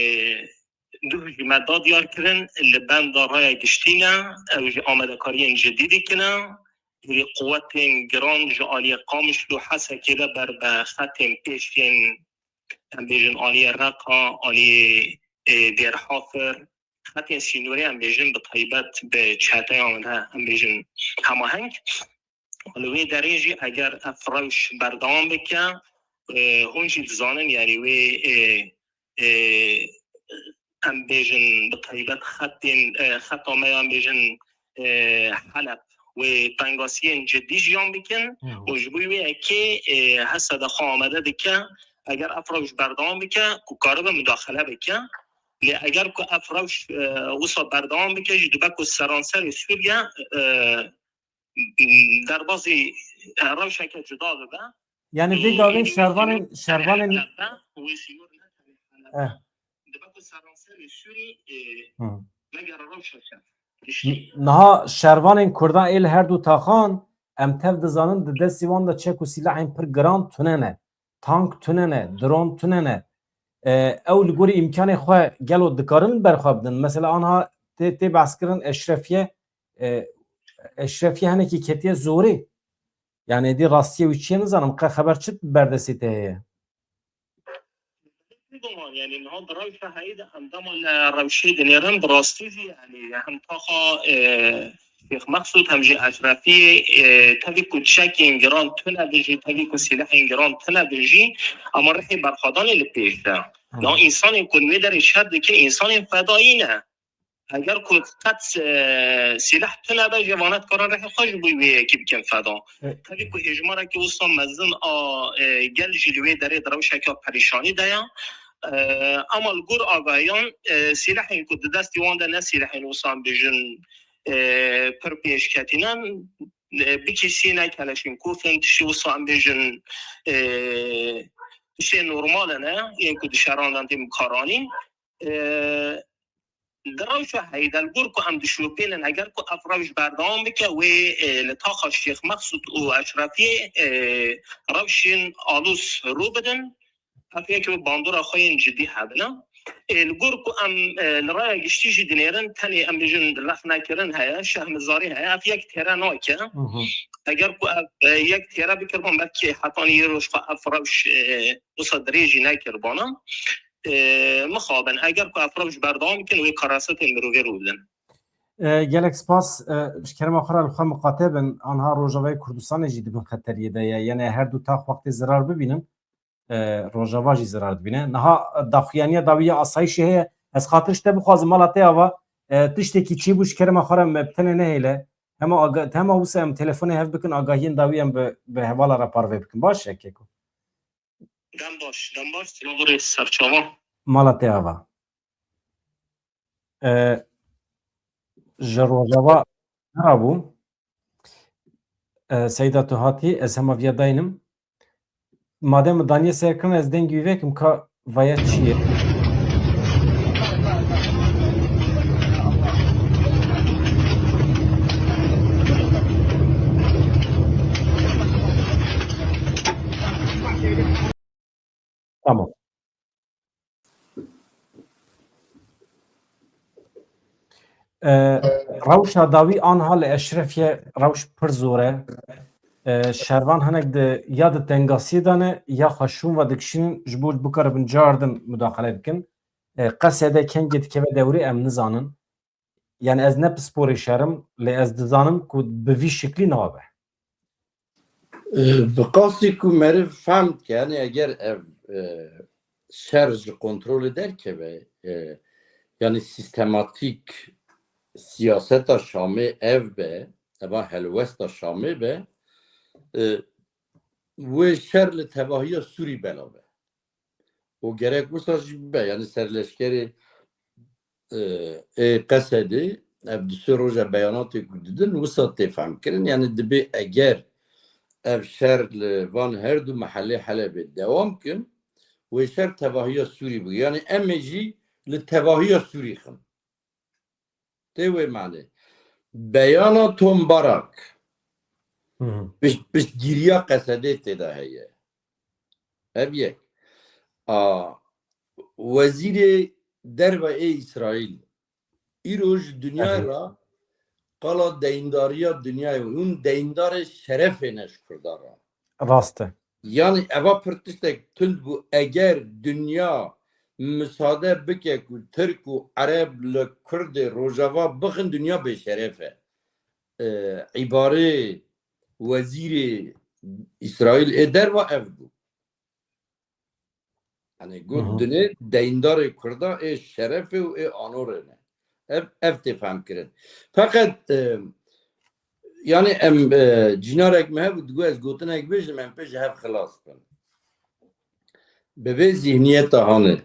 duh ji me da diyar kirin, li benda raya giştî ne, ew jî amadekariyên cidî dikine. Hîrî quwetên giran ji aliyê Qamişlo Hesekê de ber bi xetên pêş yên, em bêjin, aliyê Reqa, aliyê, e, Dêrhafir, xetên sînorê, em bêjin, bi taybet bi çeteyan re, em bêjin, hemaheng. Li wê derê jî eger ev rewş berdewam bike, e, hûn jî dizanin, yanî wê, e, e, em bêjin bi taybet xetên, e, xeta me ya em bêjin, e, Heleb wê tengasiyên cidî jiyan bikin Hı hı. û ji bo wê yekê, e, H S D xwe amade dike, eger ev rewş berdewam bike, ku karibe mudaxele bike. Lê eger ku ev rewş, e, wisa berdewam bike jî, dibe ku seranserê Sûriye, e, derbazî, e, rewşeke cuda bibe. Yani vê gavê şervanên, şervanên Helebde, wê sînor ne tenê Helebde. Eh. Dibe ku seranserê Sûrî, e, Hı. megere rewşeke giştî. Niha şervanên Kurdan ê li her du taxan, em tev dizanin, di destî wan de çek û sîlahên pir giran tune ne. Tank tune ne, dron tune ne. E, ew li gorî îmkanê xwe gelo dikarin berxwe bidin? Mesela anha tê, tê behs kirin Eşrefiye, e, Eşrefiye hinekî ketiye zorê. Yani êdî rastiyê wî çi ye nizanim, qe xeber çi berdestê te heye? Bêguman, yani niha di rewşa heyî de em dema li rewşê dinêrin, bi rastî jî, yani hem taxa, e, Şêx Mexsûd hem jî Eşrefiyê, e, tevî ku çekên giran tune be jî, tevî ku sîlehên giran tune be jî, ama rihê berxwedanê li pêş de. Hı. Niha însanên ku li wê derê şer dike, însanên fedayî ne. Eger ku qet, e, sîleh tune be, jê vane dikarin rihê xwe ji bo wê yekî bikin feda. E, Tevî ku hêjmarekî wisa mezin a, e, gel jî li wê derê di rewşeke perîşanî de ye. E, Ema li gor agahiyan, e, sîlehên ku di destî wan de ne sîlehên wisa em bêjin, e, pir pêşketî ne. E, bikîsî ne keleşînkûf in, tiştî wisa em bêjin, e, tiştê normal in, yên ku di şeran de tên bikaranîn. E, Di rewşa heyî de li gor ku em dişopînin, eger ku ev rewş berdewam bike, wê, e, li taxa Şêx Meqsûd û Eşrefiyê, e, rewşên alûz rû bidin. Ev yek bi bandora xwe yên cidî hebine. Ê, li gor ku em, e, li raya giştî jî dinêrin, tenê em bêjin rexnekirin heye, şehmizarî heye, ev yek têre nake. Hı hı. Eger ku ev, e, yek têre bikirban, belkî hetanî îro ji xwe ev rewş, e, wisa dirêjî nekirbana. E, mixabin, eger ku ev rewş berdewam bikin, wê karasetên mirovî rû bidin. E, gelek spas, e, ji kerema xwe re li xwe miqate bin, anha Rojavayê Kurdistanê jî di bin xeteriyê de ye. Yanî her du tax wextê zirar bibînin, e, Rojava jî zirar dibîne. Niha daxuyaniya dawî ya asayîşê heye. Ez xatir ji te bixwazim, mala te ava, e, tiştekî çêbû ji kerema xwe re me bi tenê nehêle. Hema aga-, hema wisa em telefonê hev bikin, agahiyên dawî em bi, bi hevala re parve bikin. Baş e, Keko? Dem baş, dem baş, silav û rêz serçava. Mala te ava. E, ji Rojava nera bû. E, Seyda, tu hatî, ez hema viya daynim. Madem daniye serkirin, ez dengî wî vekim ka vaya çi ye. Tamam. E, Rewşa dawî anha li Eşrefiye rewş pir zor e. E, şervan hinek di ya di tengasiyê de ne ya xwe şûn ve dikişînin ji bo bikaribin cardin mudaxele bikin. E, Qesede kengê dikeve dewrê em nizanin. Yani ez ne pisporê şer im, lê ez dizanim ku bi vî şiklî nabe. E, bi qasî ku meriv fehm dike, yani eger ev, e, şer ji kontrolê derkeve, e, yani sîstematîk siyaseta Şamê ev be, eva helwesta Şamê be, e, wê şer li tevahiya Sûrî bela be. Û gerek wisa jî bibe, yani serleşkerê, e, ê Qesedê, ev du sê roja beyanatê ku didin, wisa tê fehmkirin, yani dibê eger ev şer li van her du mehelê Helebê dewam kin, wê şer tevahiya Sûrî bû. Yani em ê jî li tevahiya Sûrî xin. Tê wê manê. Beyana Tom Barak. Hı hı. Pişt-, piştgiriya Qesedê tê de heye. Ev yek. A, wezîrê derve ê Îsraîl. Îro ji dinyayê Hı hı. re qala deyndariya dinyayê. Hûn deyndarê şerefê ne ji Kurdan re. Rast e. Yani eva pir tiştek tund bû. Eger dinya misade bike ku Tirk û Ereb li Kurdê Rojava bixin, dinya bêşeref e. E, îbarê wezîrê Îsraîl ê derva ev bû. Yani got Hı hı. dinê deyndarê Kurda ê şerefê û ê anorê ne. Ev, ev tê fehmkirin. Feqet, e, yani em, e, cînarek me hebû, digot ez gotinek bêjim, em pê ji hev xilas bin. Bi vê zihniyeta hanê,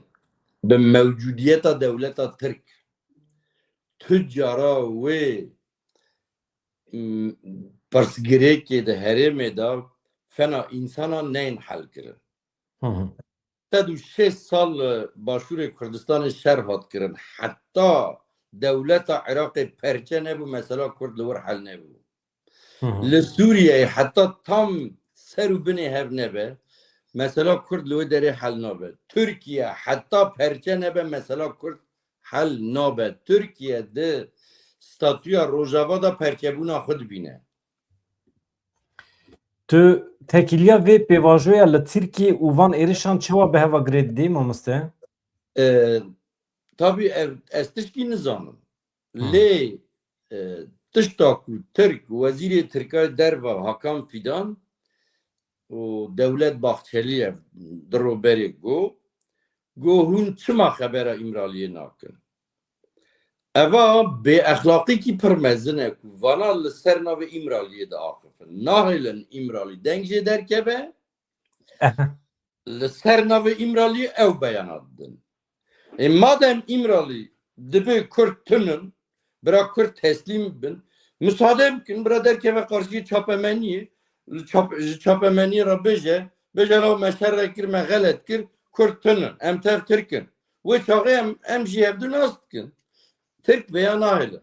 bi mewcudiyeta dewleta Tirk, tu cara wê, m, pirsgirêkê di herêmê de fena însanan neyên helkirin. Hı hı. Sed û şêst sal li Başûrê Kurdistanê şer hat kirin. Heta dewleta Iraqê perçe nebû, mesela Kurd li wir hel nebû. Hı hı. Li Sûriyeyê heta tam ser û binê hev nebe, mesela Kurd li wê derê hel nabe. Tirkiye heta perçe nebe, mesela Kurd hel nabe. Tirkiye di statûya Rojava de perçebûna xwe dibîne. Tu tekîliya vê pêvajoya li Tirkiyê û van êrişan çawa bi heva girê didî, mamoste? E, tabî ev, ez tişkî nizanim. Hmm. Lê, e, tişta ku Tirk, wezîrê Tirkayê derve Hakan Fidan û Dewlet Bahçelî ev di roberê got, got, hûn çima xebera Îmraliyê nakin? Eva bêexlaqîkî pir mezin e ku vana li ser navê Îmraliyê diaxifin. Nahêlin Îmralî deng jê derkeve, li ser navê Îmraliyê ew beyanat didin. Ê madem Îmralî dibê Kurd tunin, bira Kurd teslîm bin, misade bikin, bira derkeve qarşiyê çapemeniyê, li çap-, ji çapemeniyê re bêje, bêje, "Law me şer re kir, me xelet kir, Kurd tunin, em tev Tirk in." Wê çaxê em, em jî hevdu nas dikin. Tirk vêya nahêlin.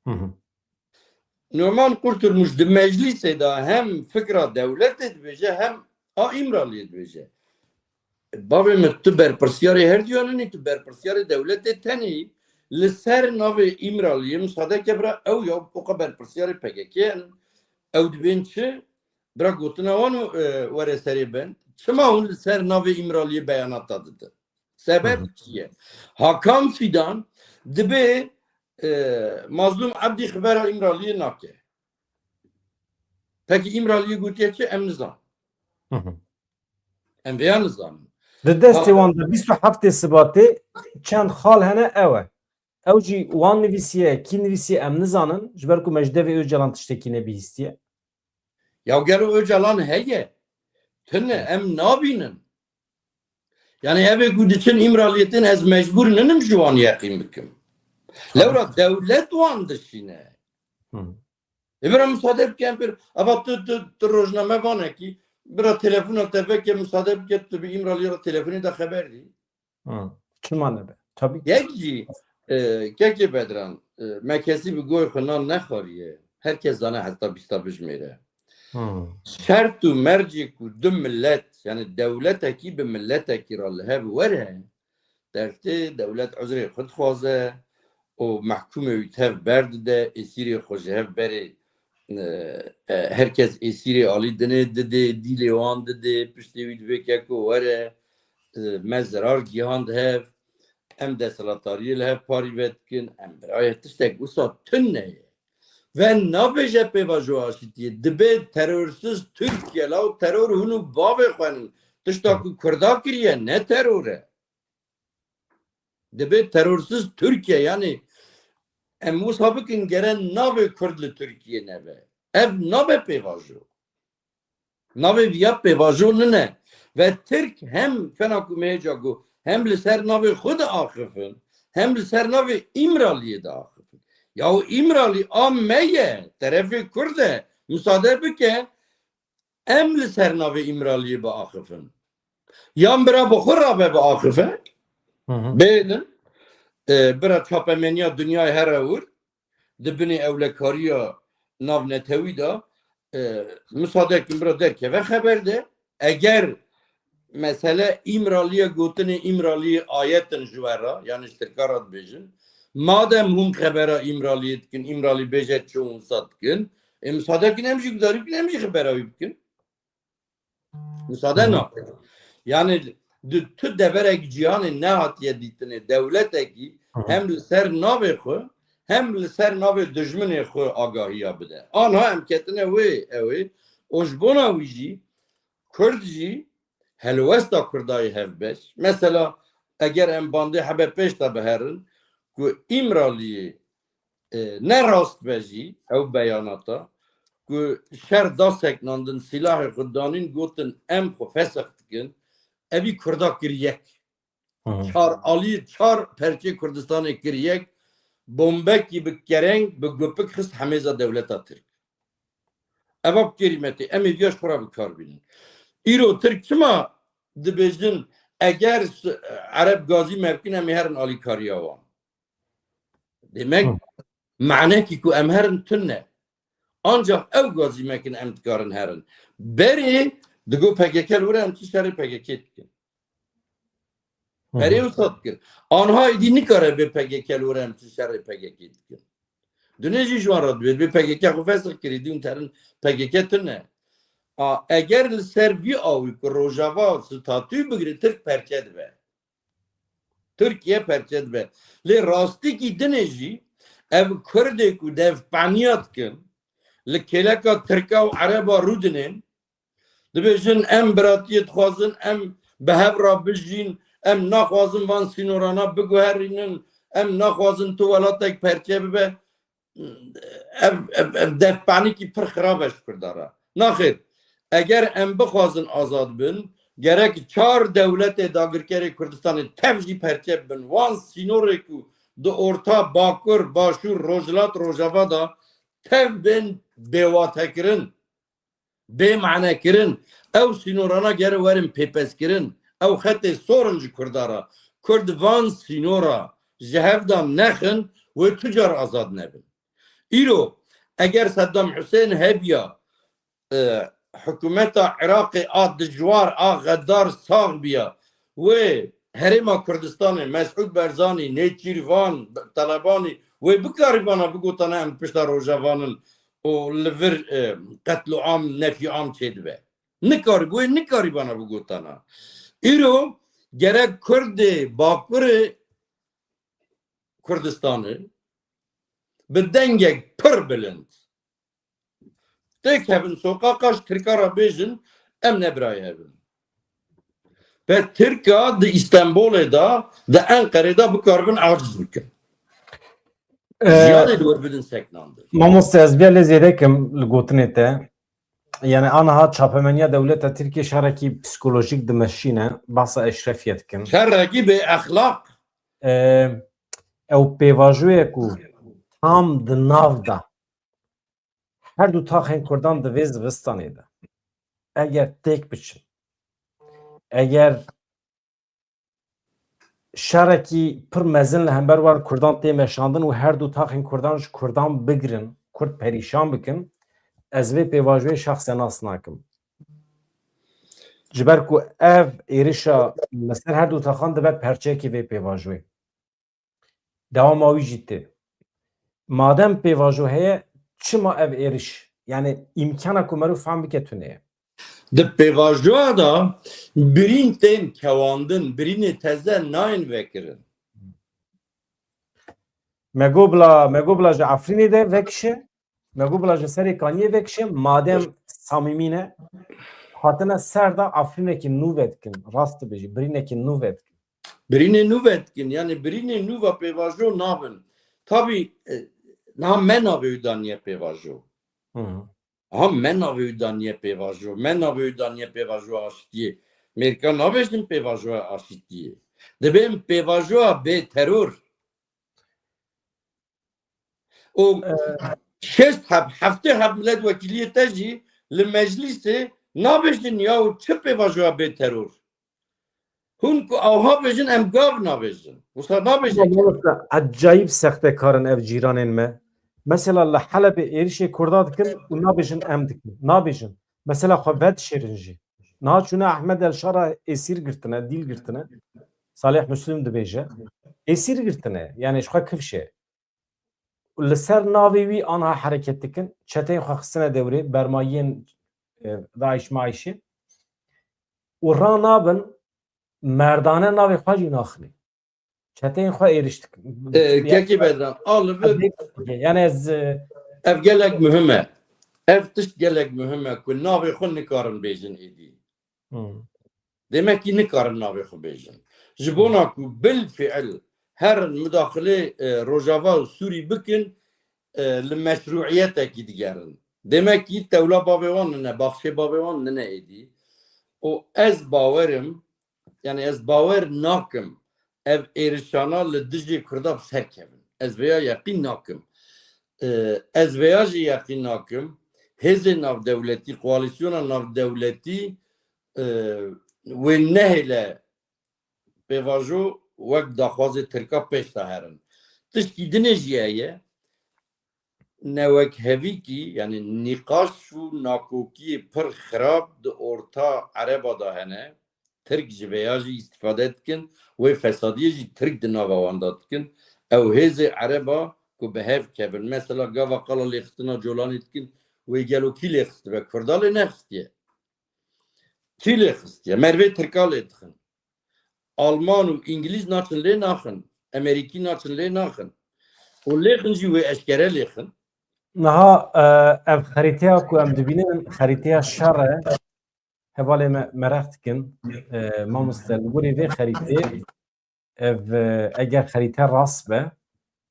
Hı hı. Numan Kurtulmuş di meclîsê de hem fikra dewletê dibêje, hem a Îmraliyê dibêje. Bavê min, tu berpirsiyarê her duyanî, tu berpirsiyarê dewletê tenê yî. Li ser navê Îmraliyê, misadeke bira, ew ya oqa berpirsiyarê P K K in, ew dibên çi? Bira gotina wan û, e, were serê bend. Çima hûn li ser navê Îmraliyê beyanata didin? Sebeb Hı hı. çi ye? Hakan Fidan dibê, e, Mazlûm Ebdî xibera Îmraliyê nake. Pekî Îmraliyê gotiye çi? Em nizan. Hı hı. Em vêya nizanin. Di destê Ha- wan de bîst û heftê Sibatê çend xal hene ew e. Ew jî wan nivîsiye, kî nivîsiye em nizanin. Ji ber ku me ji devê Ocalan tiştekî nebihîstiye. Ya gelo Ocalan heye? Tune, Hı. em nabînin. Yani evê ku diçin Îmraliyê tên, ez mecbûr ninim ji wan yeqîn bikim. Lewra dewlet wan dişîne. Hı. E, bira misade bike em pir. Ava tu, tu, tu rojnamevanekî, bira telefona te veke, misade bike, tu bi Îmraliyê re telefonê de xeber dî. Hı. Çima nebe? Tabii ki. Yek jî, e, kekê Bedran, e, me kesî bi goy xwe nan nexwariye. Her kes zane heta bîsta bijmêre. Hı. Şert û mercê ku du millet, yani dewletekî bi milletekî re li hev were, dertê dewlet uzrê xwe dixwaze û mehkûmê wî tev berdide, êsîrê xwe ji hev berê, e, e, her kes êsîrê alî dinê didê, dîlê wan didê, piştê wî divê keko were, e, me zerar gihand hev, em desthilatdariyê li hev parî vedikin, em birayê tiştek wisa tune ye. Ve nabêje pêvajo aşitiyê, dibê terorsiz Tirkiye, law teror hûn û bavê xwe nin. Tişta ku Kurda kiriye ne teror e. Dibê terorsiz Tirkiye, yani em wisa bikin gere navê Kurd li Tirkiye nebe. Ev nabe pêvajo. Navê viya pêvajo nine. Ve Tirk hem fena ku me hêca got, hem li ser navê xwe diaxifin, hem li ser navê Îmraliyê diaxifin. Yahu Îmralî a me ye, terefê Kurd e. Misade bike, em li ser navê Îmraliyê biaxifin. Yan bira bi xwe rabe biaxife, Hı hı. bêlin, e, bira çapemeniya dinyayê here wir, di binê ewlekariya navnetewî de, e, misade kin bira derkeve xeber de. Eger mesele Îmraliyê, gotinê Îmraliyê ayetin ji we re, yani ji Tirka re dibêjin, madem hûn xebera Îmraliyê dikin, Îmralî bêje çi hûn wisa dikin, ê misade kin em jî gudarî bikin, em jî xebera wî bikin. Misade Hı. nakin. Yani di tu deverek cîhanê nehatiye dîtinê dewletekî Hı hı. hem li ser navê xwe hem li ser navê dijminê xwe agahiya bide. Anha em ketine wê ew ê û ji bona wî jî Kurd jî helwesta Kurda yê hevbeş. Mesela eger em bandê hebe pêş de biherin ku Îmraliyê e, ne rast be jî ew beyanata ku şer da seknandin, silahê xwe danîn, gotin em xwe fesix dikin, evî Kurda kir yek. Hı hı. Çar alî, çar perçê Kurdistanê kir yek, bombekî bi kereng, bi gupik xist hemêza dewleta Tirk. Eva bi kêrîmetê, em ê viya ji xwe re bi kar bînin. Îro Tirk çima dibêjin, eger s-, Ereb gazî me bikin, em ê herin alîkariya wan? Demek Hı. manekî ku em herin tune. Ancak ew gazî me kin em dikarin herin. Berê digo P K K li wir e, em çi şerê P K K dikin. Hı hı. Berê wisa dikir. Anha êdî nikare bê P K K li wir e, em çi şerê P K K dikin. Dunê jî ji wan re dibê, dibê P K K xwe fesix kirî, dî hûn terin P K K tune. A, eger li ser vî awî ku Rojava statû bigire, Tirk perçe dibe. Tirkiye perçe dibe. Lê rastîkî dinê jî ev Kurdê ku devpaniya dikin, li kêleka Tirka û Ereba rûdinên, dibêjin, em biratiyê dixwazin, em bi hev re bijîn, em naxwazin van sînorana biguherînin, Em naxwazin tu welatek perçe bibe. Ev, ev, ev defpanikî pir xirab e ji Kurda re. Naxêr, eger em bixwazin azad bin, gerek çar dewletê dagirkerê Kurdistanê tev jî perçe bibin. Wan sînorê ku di orta Bakur, Başûr, Rojhilat, Rojava de tev bên bêwatekirin, bê mane kirin. Ew sînorana gere werin pêpezkirin. Ew xetê sor in ji Kurda re. Kurd van sînora ji hev de nexin, wê tu car azad nebin. Îro eger Seddam Husên hebiya, e, hikûmeta Iraqê a dijwar, a xedar sax biya, wê Herêma Kurdistanê, Mesûd Berzanî, Nêçîrvan, Telebanî, wê bikarîbana bigotana em pişta Rojavan in û li vir, e, qetloam, nefîam çêdibe. Nikarî, wê nikarîbana bigotana. Îro gerek Kurdê Bakurê Kurdistanê bi dengek pir bilind têkevin soqaqa, ji Tirka re bêjin, em ne birayê hev in. Be Tirka di Îstenbolê de, di Enqerê de bikaribin aciz bikin. Ee, Jiyanê di wir bidin seknandin. Mamoste, ez bêle zêde kim li gotinê te. Yani aniha çapemeniya dewleta Tirkiye şerekî psikolojîk dimeşîne, bahsa eşrefiye dikin. Şerekî bê exlaq. Ee, ew pêvajoyê ku tam di nav de her du taxên Kurdan di vê zivistanê de eger têk biçin, eger şerekî pir mezin li hember wan Kurdan tê meşandin û her du taxên Kurdan ji Kurdan bigirin, Kurd perîşan bikin, ez vê pêvajoyê şexse nas nakim. Ji ber ku ev êrişa li ser her du taxan dibe perçeyekî vê pêvajoyê. Dewama wî jî tê. Madem pêvajo heye, çima ev êriş? Yani îmkana ku meriv fehm bike tune ye. Di pêvajoya de birîn tên kewandin, birînê teze nayên vekirin. Me got bila, me got bila ji Efrînê de vekişe, me got bila ji Serê Kaniyê vekişe, madem samîmî ne, hatine ser de Efrînekî nû vedikin, rast dibêjî, birînekî nû vedikin. Birînê nû vedikin, yani birînê nû ve pêvajo nabin. Tabî, e, niha me navê wî daniye pêvajo. Hı hı. Aha, me navê wî daniye pêvajo. Me navê wî daniye pêvajo aşitiyê. Mêrika nabêjin pêvajoya aşitiyê. Dibê em pêvajoya bê teror. Û Ee, şeşt heb, heftê heb milletvekiliyê te jî li meclîsê nabêjin ya û çi pêvajoya bê teror. Hûn ku awha bêjin, em gav nabêjin. Wisa nabêjin. Ama mamoste, ecayîb sextekar in ev cîranên me. Mesela li Helebê êrişê Kurda dikin û nabêjin em dikin. Nabêjin. Mesela xwe vedişêrin jî. Niha çûne Ehmed El Şara êsîr girtine, dîl girtine. Salih Müslim dibêje. Êsîr girtine. Yani ji xwe kifşe. Li ser navê wî anha hereket dikin. Çeteyên xwe xistine dewrê, bermayiyên, e, DAIŞ maişê. Û ranabin merdane navê xwe jî naxinê. Çeteyên xwe êriş dikin. E, Kekî Bedran, a li vir Yani ez, e, ev gelek muhim e. Ev tişt gelek muhim e ku navê xwe nikarin bêjin êdî. Hmm. Demek ki nikarin navê xwe bêjin. Ji bona ku bil fiil herin mudaxilê, e, Rojava û Sûrî bikin, e, li meşruiyetekî digerin. Demek ki tewla bavê wan nine, baxçê bavê wan nine êdî. Û ez bawerim, yani ez bawer nakim ev êrişana li dijê Kurda bi ser kevin. Ez vêya yeqîn nakim. E, ez vêya jî yeqîn nakim. Hêzên navdewletî, koalîsyona navdewletî, e, wê nehêle pêvajo wek daxwazê Tirka pêş de herin. Tişkî dinê jî heye, newekhevîkî, yani nîqaş û nakokiyê pir xirab di orta Ereba de hene. Tirk ji vêya jî îstîfade dikin, wê fesadiyê jî Tirk di nava wan de dikin. Ew hêzê Ereba ku bi hev kevin, mesela gava qala lêxistina Colanê dikin, wê gelo kî lêxistibe? Kurda lê nexistiye. Kî lê xistiye? Mervê Tirka lê dixin. Alman û Îngilîz naçin lê naxin. Emerîkî naçin lê naxin. Û lêxin jî wê eşkere lêxin. Niha, e, ev xerîteya ku em dibînin, xerîteya şer e. Hevalê me meraq dikin. E, mamoste, li gorî vê xerîteyê ev, e, eger xerîte rast be,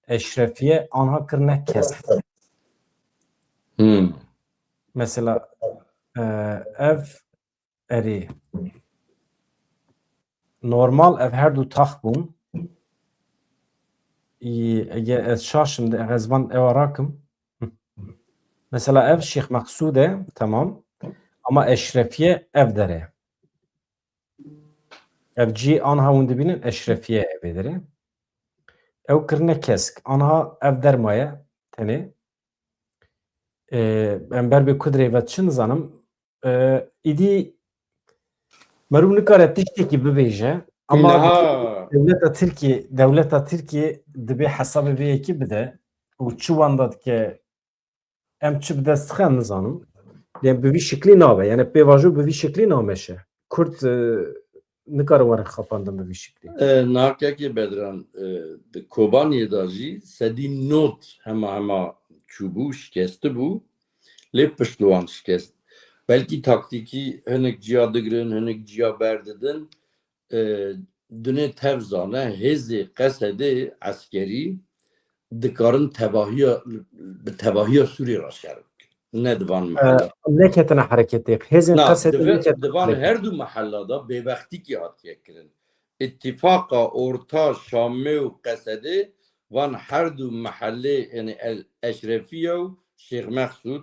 Eşrefiye anha kirine kesk. Hmm. Mesela, e, ev erê. Normal ev her du tax bûn. Î, eger ez şaşim de ez van ewa rakim. Mesela ev Şêx Meqsûd e, tamam. Ama Eşrefiye ev dere. Ev cî anha hûn dibînin Eşrefiye evê dere. Ew kirine kesk. Anha ev dermaye tenê. Ee, em ber bi kudrê ve çi nizanim. Ee, îdî merû nikare tiştekî bibêje. Ama Niha. Dewleta Tirkiyê, dewleta Tirkiyê dibê hesabê vê yekî bide. Û çi wenda dike em çi bi dest dixe nizanim. Lê bi vî şiklî nabe. Yani pêvajo bi vî şiklî nameşe. Kurd, e, nikare were xapandin bi vî şiklî. E, nakekê Bedran, e, di Kobaniyê de jî sedî nod hema hema çûbû, şikestibû. Lê pişt li wan şikest. Belkî taktîkî hinek ciya digirin, hinek ciya berdidin. E, dinê tev zane, hêzê Qesedê eskerî dikarin tevahiya, bi tevahiya Sûriyê re şer bikin. Ne di van mehela. Neketine hereketê. Hêzên Na, Qesedê di ve-, neketine di van hereketê. Her du mehela de bêbextîkî hatiye kirin. Îtîfaqa orta Şamê û Qesedê van her du mehelê, yani El Eşrefiye û Şêx Mexsûd,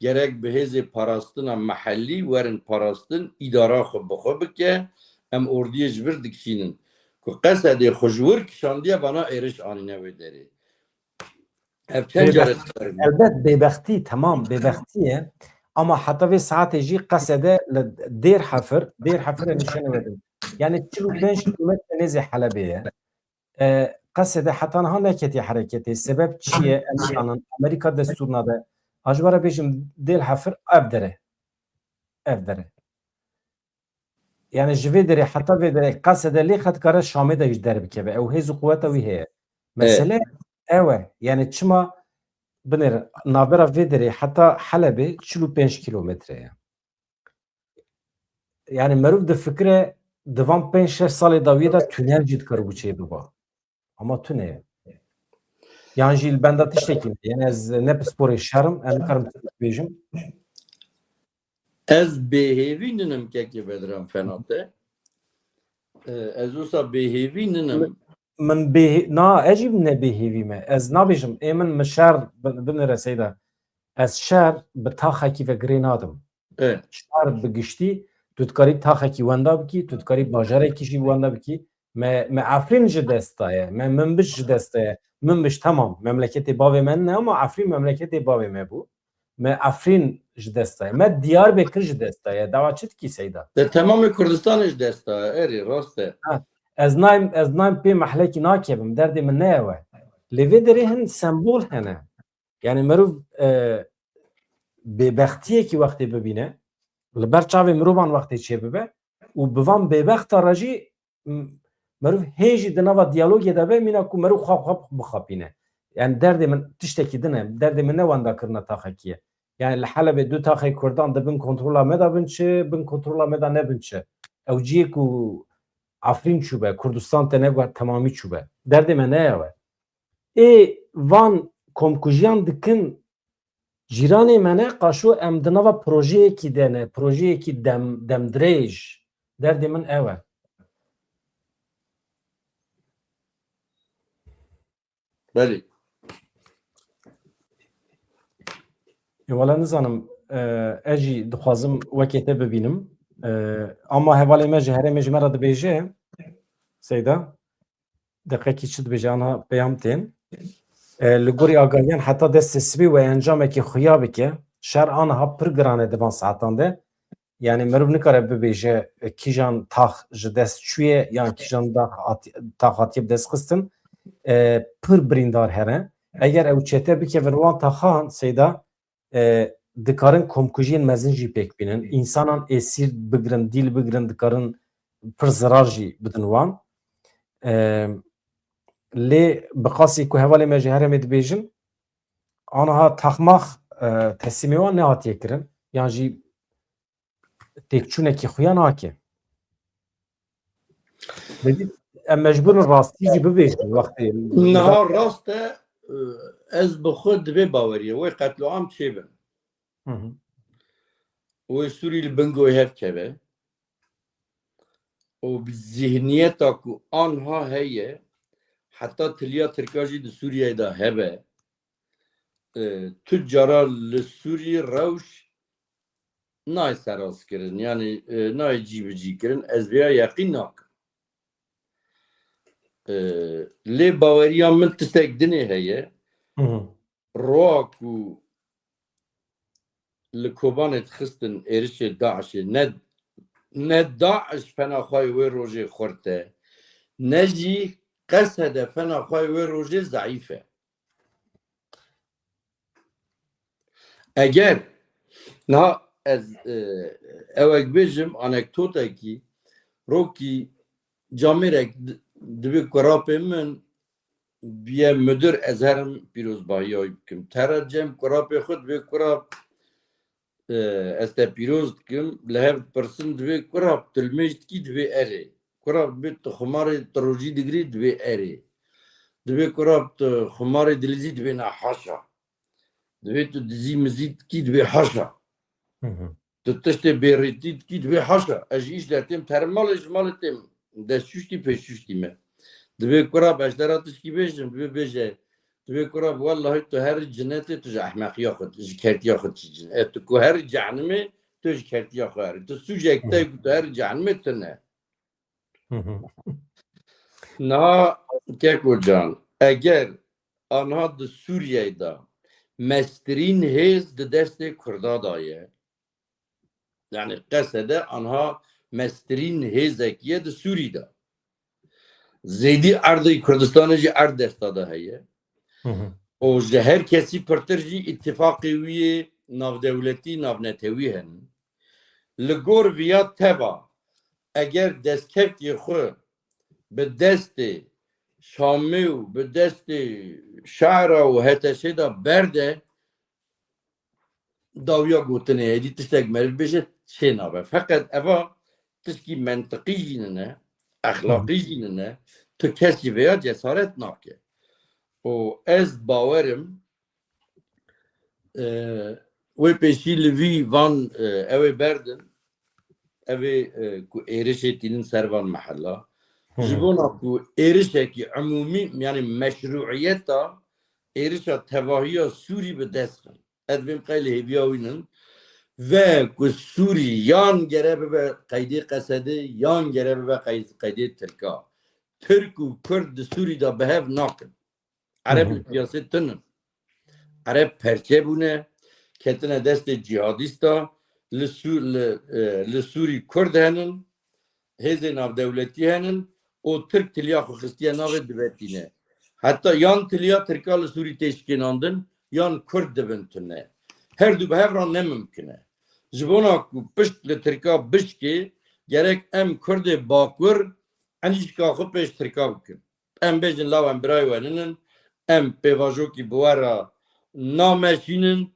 gerek bi hêzê parastina mehellî werin parastin, îdara xwe bi xwe bike, em ordiyê ji vir dikişînin. Ku Qesedê xwe ji wir kişandiye, vana êriş anîne wê derê. Ev çend Bêbext- care dikar bû. Elbet bêbextî, temam bêbextî ye. Ama heta vê saetê jî Qesede li Dêr Hefir, Dêr Hefir e nîşanê we din. Yani çil û pênc kilometre nêzê Helebê ye. E, Qesede heta niha neketiye hereketê. Sebeb çi ye? Em nizanin. Amerîka destûr nade. Ha ji we re bêjim Dêr Hefir ev dere. Ev dere. Yani ji vê derê heta vê derê Qesede lê xet kare Şamê de jî derbikeve. Ew hêz û quweta wî heye. Mesele ew e. Yani çima binêr navbera vê derê heta Helebê çil û pênc kilometre ye. Yani meriv difikire di van pênc şeş salê dawiyê de tünel jî dikaribû çê biba. Ama tune ye. Yan jî li benda tiştekî ne. Yani ez ne pisporê şer im, ez nikarim tiştek bêjim. Ez bêhêvî ninim kekê Bedran Fenate. E, ez wisa bêhêvî ninim. Min bê, na, ez jî ne bêhêvî me. Ez nabêjim, ê min mi şer bi-, binire Seyda. Ez şer bi taxekî ve girê nadim. E, Şer bi giştî, tu dikarî taxekî wenda bikî, tu dikarî bajarekî jî wenda bikî. Me, me Efrîn ji dest daye, me Minbic ji dest daye. Minbic temam, memleketê bavê me ne ama Efrîn memleketê bavê me bû. Me Efrîn ji dest daye, me Diyarbekir ji dest daye. Dawa çi dikî Seyda? Te temamê Kurdistanê ji dest daye, erê, rast e. Ez nayim, ez nayim pê mehlekî nakevim, derdê min ne ew e. Lê vê derê hin sembol hene. Yani meriv, e, bêbextiyekî wextê bibîne, li ber çavê mirovan wextê çêbibe û bi van bêbexta re jî m-, meriv hê jî di nava diyalogê de be, mîna ku meriv xwe xwe bixapîne. Yani derdê min tiştekî din e, derdê min ne wenda kirina taxekî ye. Yani li Helebê du taxê Kurdan di bin kontrola me de bin çi, bin kontrola me de nebin çi. Ew cihê ku Efrîn çûbe, Kurdistan te ne temamî çûbe. Derdê me ne ew e. Ê van komkujiyan dikin cîranê me ne, qaşo em di nava projeyekî de ne, projeyekî dem, demdirêj. Derdê min ew e. Belê. Ê, wala nizanim, e, ez jî dixwazim wekê te bibînim. E, ama hevalê me ji herêmê ji me re dibêje, Seyda, deqekî çi dibêje, ana peyam tên. E, li gorî agahiyan heta destê sibê we encamekî xuya bike. Şer aniha pir giran e di van saetan de. Yani meriv nikare bibêje, e, kîjan tax ji dest çûye yan kîjan dax hat-, tax hatiye bi dest xistin, e, pir birîndar hene. Eger ew çete bikevin wan taxan, Seyda, e, dikarin komkujiyên mezin jî pêk bînin. Însanan êsîr bigirin, dîl bigirin, dikarin pir zirar jî bidin wan. E, lê bi qasî ku hevalê me ji herêmê dibêjin, aniha taxmax, e, teslîmê wan nehatiye kirin. Yan jî têkçûnekî xuya nake. Dibî em mecbûr in rastî jî bibêjin wextê. Niha rast e, e, ez bi xwe divê baweriyê wê qetloam çêbin. Hı hı. Wê Sûrî li bin goy hev keve. Û bi zihniyeta ku anha heye, heta tiliya Tirka jî di Sûriyeyê de hebe, e, tu cara li Sûrî rewş nayê seranskirin, yanî, e, nayê cîbicîkirin, ez vêya yeqîn nakim. E, lê baweriya min tiştek dinê heye, Hı hı. roa ku li Kobanê dixistin êrişê DAIŞê, ne, ne DAIŞ fena xwe yê wê rojê xurt e, ne jî Qesede fena xwe yê wê rojê zeîf e. Eger niha ez, e, ewek bêjim, anekdotekî, rokî camêrek di-, divê kurapê min biye mudir, ez herim pîrozbahiya wî bikim. Tera cem kurapê xwe divê kurap, e, ez te pîroz dikim, li hev dipirsin, divê kurap tu limêj dikî, divê erê. Kurap divê tu xumarê tu rojî digirî, divê erê. Divê kurap tu xumarê dilîzî, divê na haşa. Divê tu dizî mizî dikî, divê haşa. Hı hı. Tu tiştê bêrêtî dikî, divê haşa. Ez ji îş dertêm, terim malê, ji malê têm. Destşûştî, pêşşûştî me. Divê kura beşdera tişkî bêjim, divê bêje. Divê kura, wellahî tu her cinetê, tu ji ehmeqiya xwe, ji kertiya xwe çi cin. E, tu ku her cehnimê, tu ji kertiya xwe herî. Tu sûcek te ku tu her cehnimê tune. Hı hı. Niha Keko can, eger anha di Sûriyeyê de mestirîn hêz di destê Kurda de ye, yani Qesede anha mestirîn hêzek ye di Sûrî de. Zêdî erdê Kurdistanê jî erd desta de heye. Hı hı. Û ji her kesî pirtir jî îtîfaqê wî yê navdewletî, navnetewî henin. Li gor viya teva, eger destkeftiyê xwe bi destê Şamê û bi destê Şara û HTŞ'ê de berde, dawiya gotinê heye, dî tiştek meriv bêje çê nabe. Feqet eva tişkî mentiqî jî nine, exlaqî jî nine, tu kes jî vêya cesaret nake. Û ez bawerim, e, wê pêşî li vî van, e, ew ê berdin, ev ê, e, ku êrişê tînin ser van mehela. Hı Ji hı. bona ku êrişekî umûmî, yani meşruiyeta êrişa tevahiya Sûrî bi dest xin. Ez vêm qey li hêviya wî nin. Ve ku Sûrî yan gere bibe qeydê Qesedê, yan gere bibe qey-, qeydê Tirka. Tirk û Kurd di Sûrî de bi hev nakin. Ereb Hı hı. li piyasê tune. Ereb perçe bûne, ketine destê cîhadîsta, li, Sû-, li, e, li Sûrî Kurd henin, hêzê navdewletî henin û Tirk tiliya xwe xistiye navê divetîne. Heta yan tiliya Tirka li Sûrî tê şikênandin, yan Kurd dibin tune. Her du bi hev re ne mimkin e. Ji bona ku pişt li Tirka bişkê, gerek em Kurdê Bakur enîşka xwe pêş Tirka bikin. Em bêjin law em birayê we ninin, em pêvajokî bi we re nameşînin,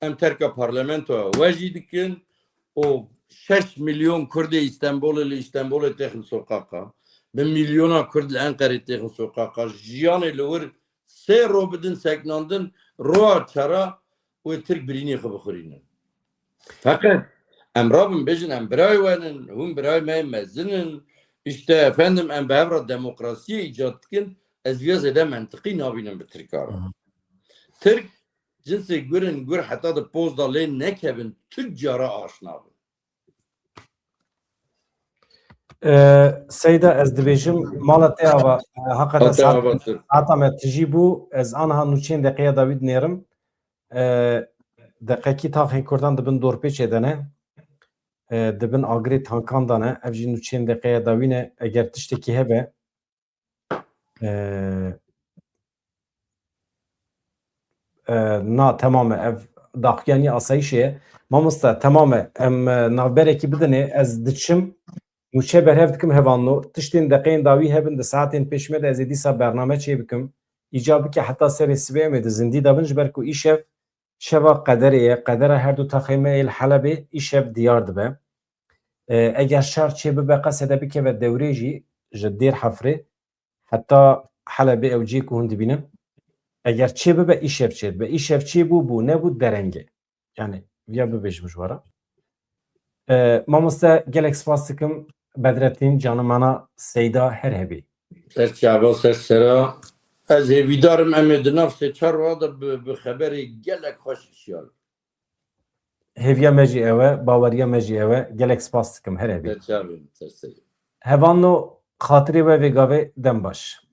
em terka parlamentoya we jî dikin û şeş milyon Kurdê Îstenbolê li Îstenbolê têxin soqaqa, bi milyona Kurd li Enqerê têxin soqaqa, jiyanê li wir sê ro bidin seknandin, roa çara wê Tirk birînê xwe bixurînin. Feqet em rabin bêjin, em birayê we nin, hûn birayê me yê mezin in, işte efendim, em bi hev re demokrasiyê îcat dikin, ez viya zêde mentiqî nabînim bi Tirka re. Hı hı. Tirk cinsê gur in, gur heta di poz de lê nekevin, tu cara aşna bin. Ee, Seyda, ez dibêjim, mala te ava, e, hakikaten Hata saat, avatir. Saeta me tijî bû, ez anha nûçeyên deqeya dawî dinêrim. Ee, deqekî taxên Kurdan dibin dorpêçê de ne. Ee, dibin agirê tankan de ne. Ev jî nûçeyên deqeya dawî ne. Eger tiştekî hebe, ee, ee, na, temam e. Ev daxuyanî asayîşê ye. Mamoste, temam e. Em, e, navberekî bidinê. Ez diçim. Nûçe berhev dikim hevalno. Tiştên deqeyên dawî hebin di saetên pêş me de ez ê dîsa bername çê bikim. Îca bike heta serê sibê em ê di zindî de bin, ji ber ku îşev şeva qederê ye. Qedera her du taxê me yê li Helebê îşev diyar dibe. E, eger şer çê bibe, Qesede bikeve dewrê jî ji Dêr Hefrê, Heta Helebê ew cihê ku hûn dibînin. Eger çê bibe, îşev çê dibe. Îşev çê bû, bû, nebû dereng e. Yani viya bibêjim ji we re. E, mamoste gelek spas dikim. Bedrettin, canimana Seyda her hebî. Ser çava, ser sera. Ez hêvîdar im em ê di nav sê çar roja de bi, bi xeberê gelek xweş şiyan. Hêviya me jî ew e, baweriya me jî ew e. Gelek spas dikim, her hebî. Ser çavê min, ser serê. Hevalno, xatirê we vê gavê dem baş.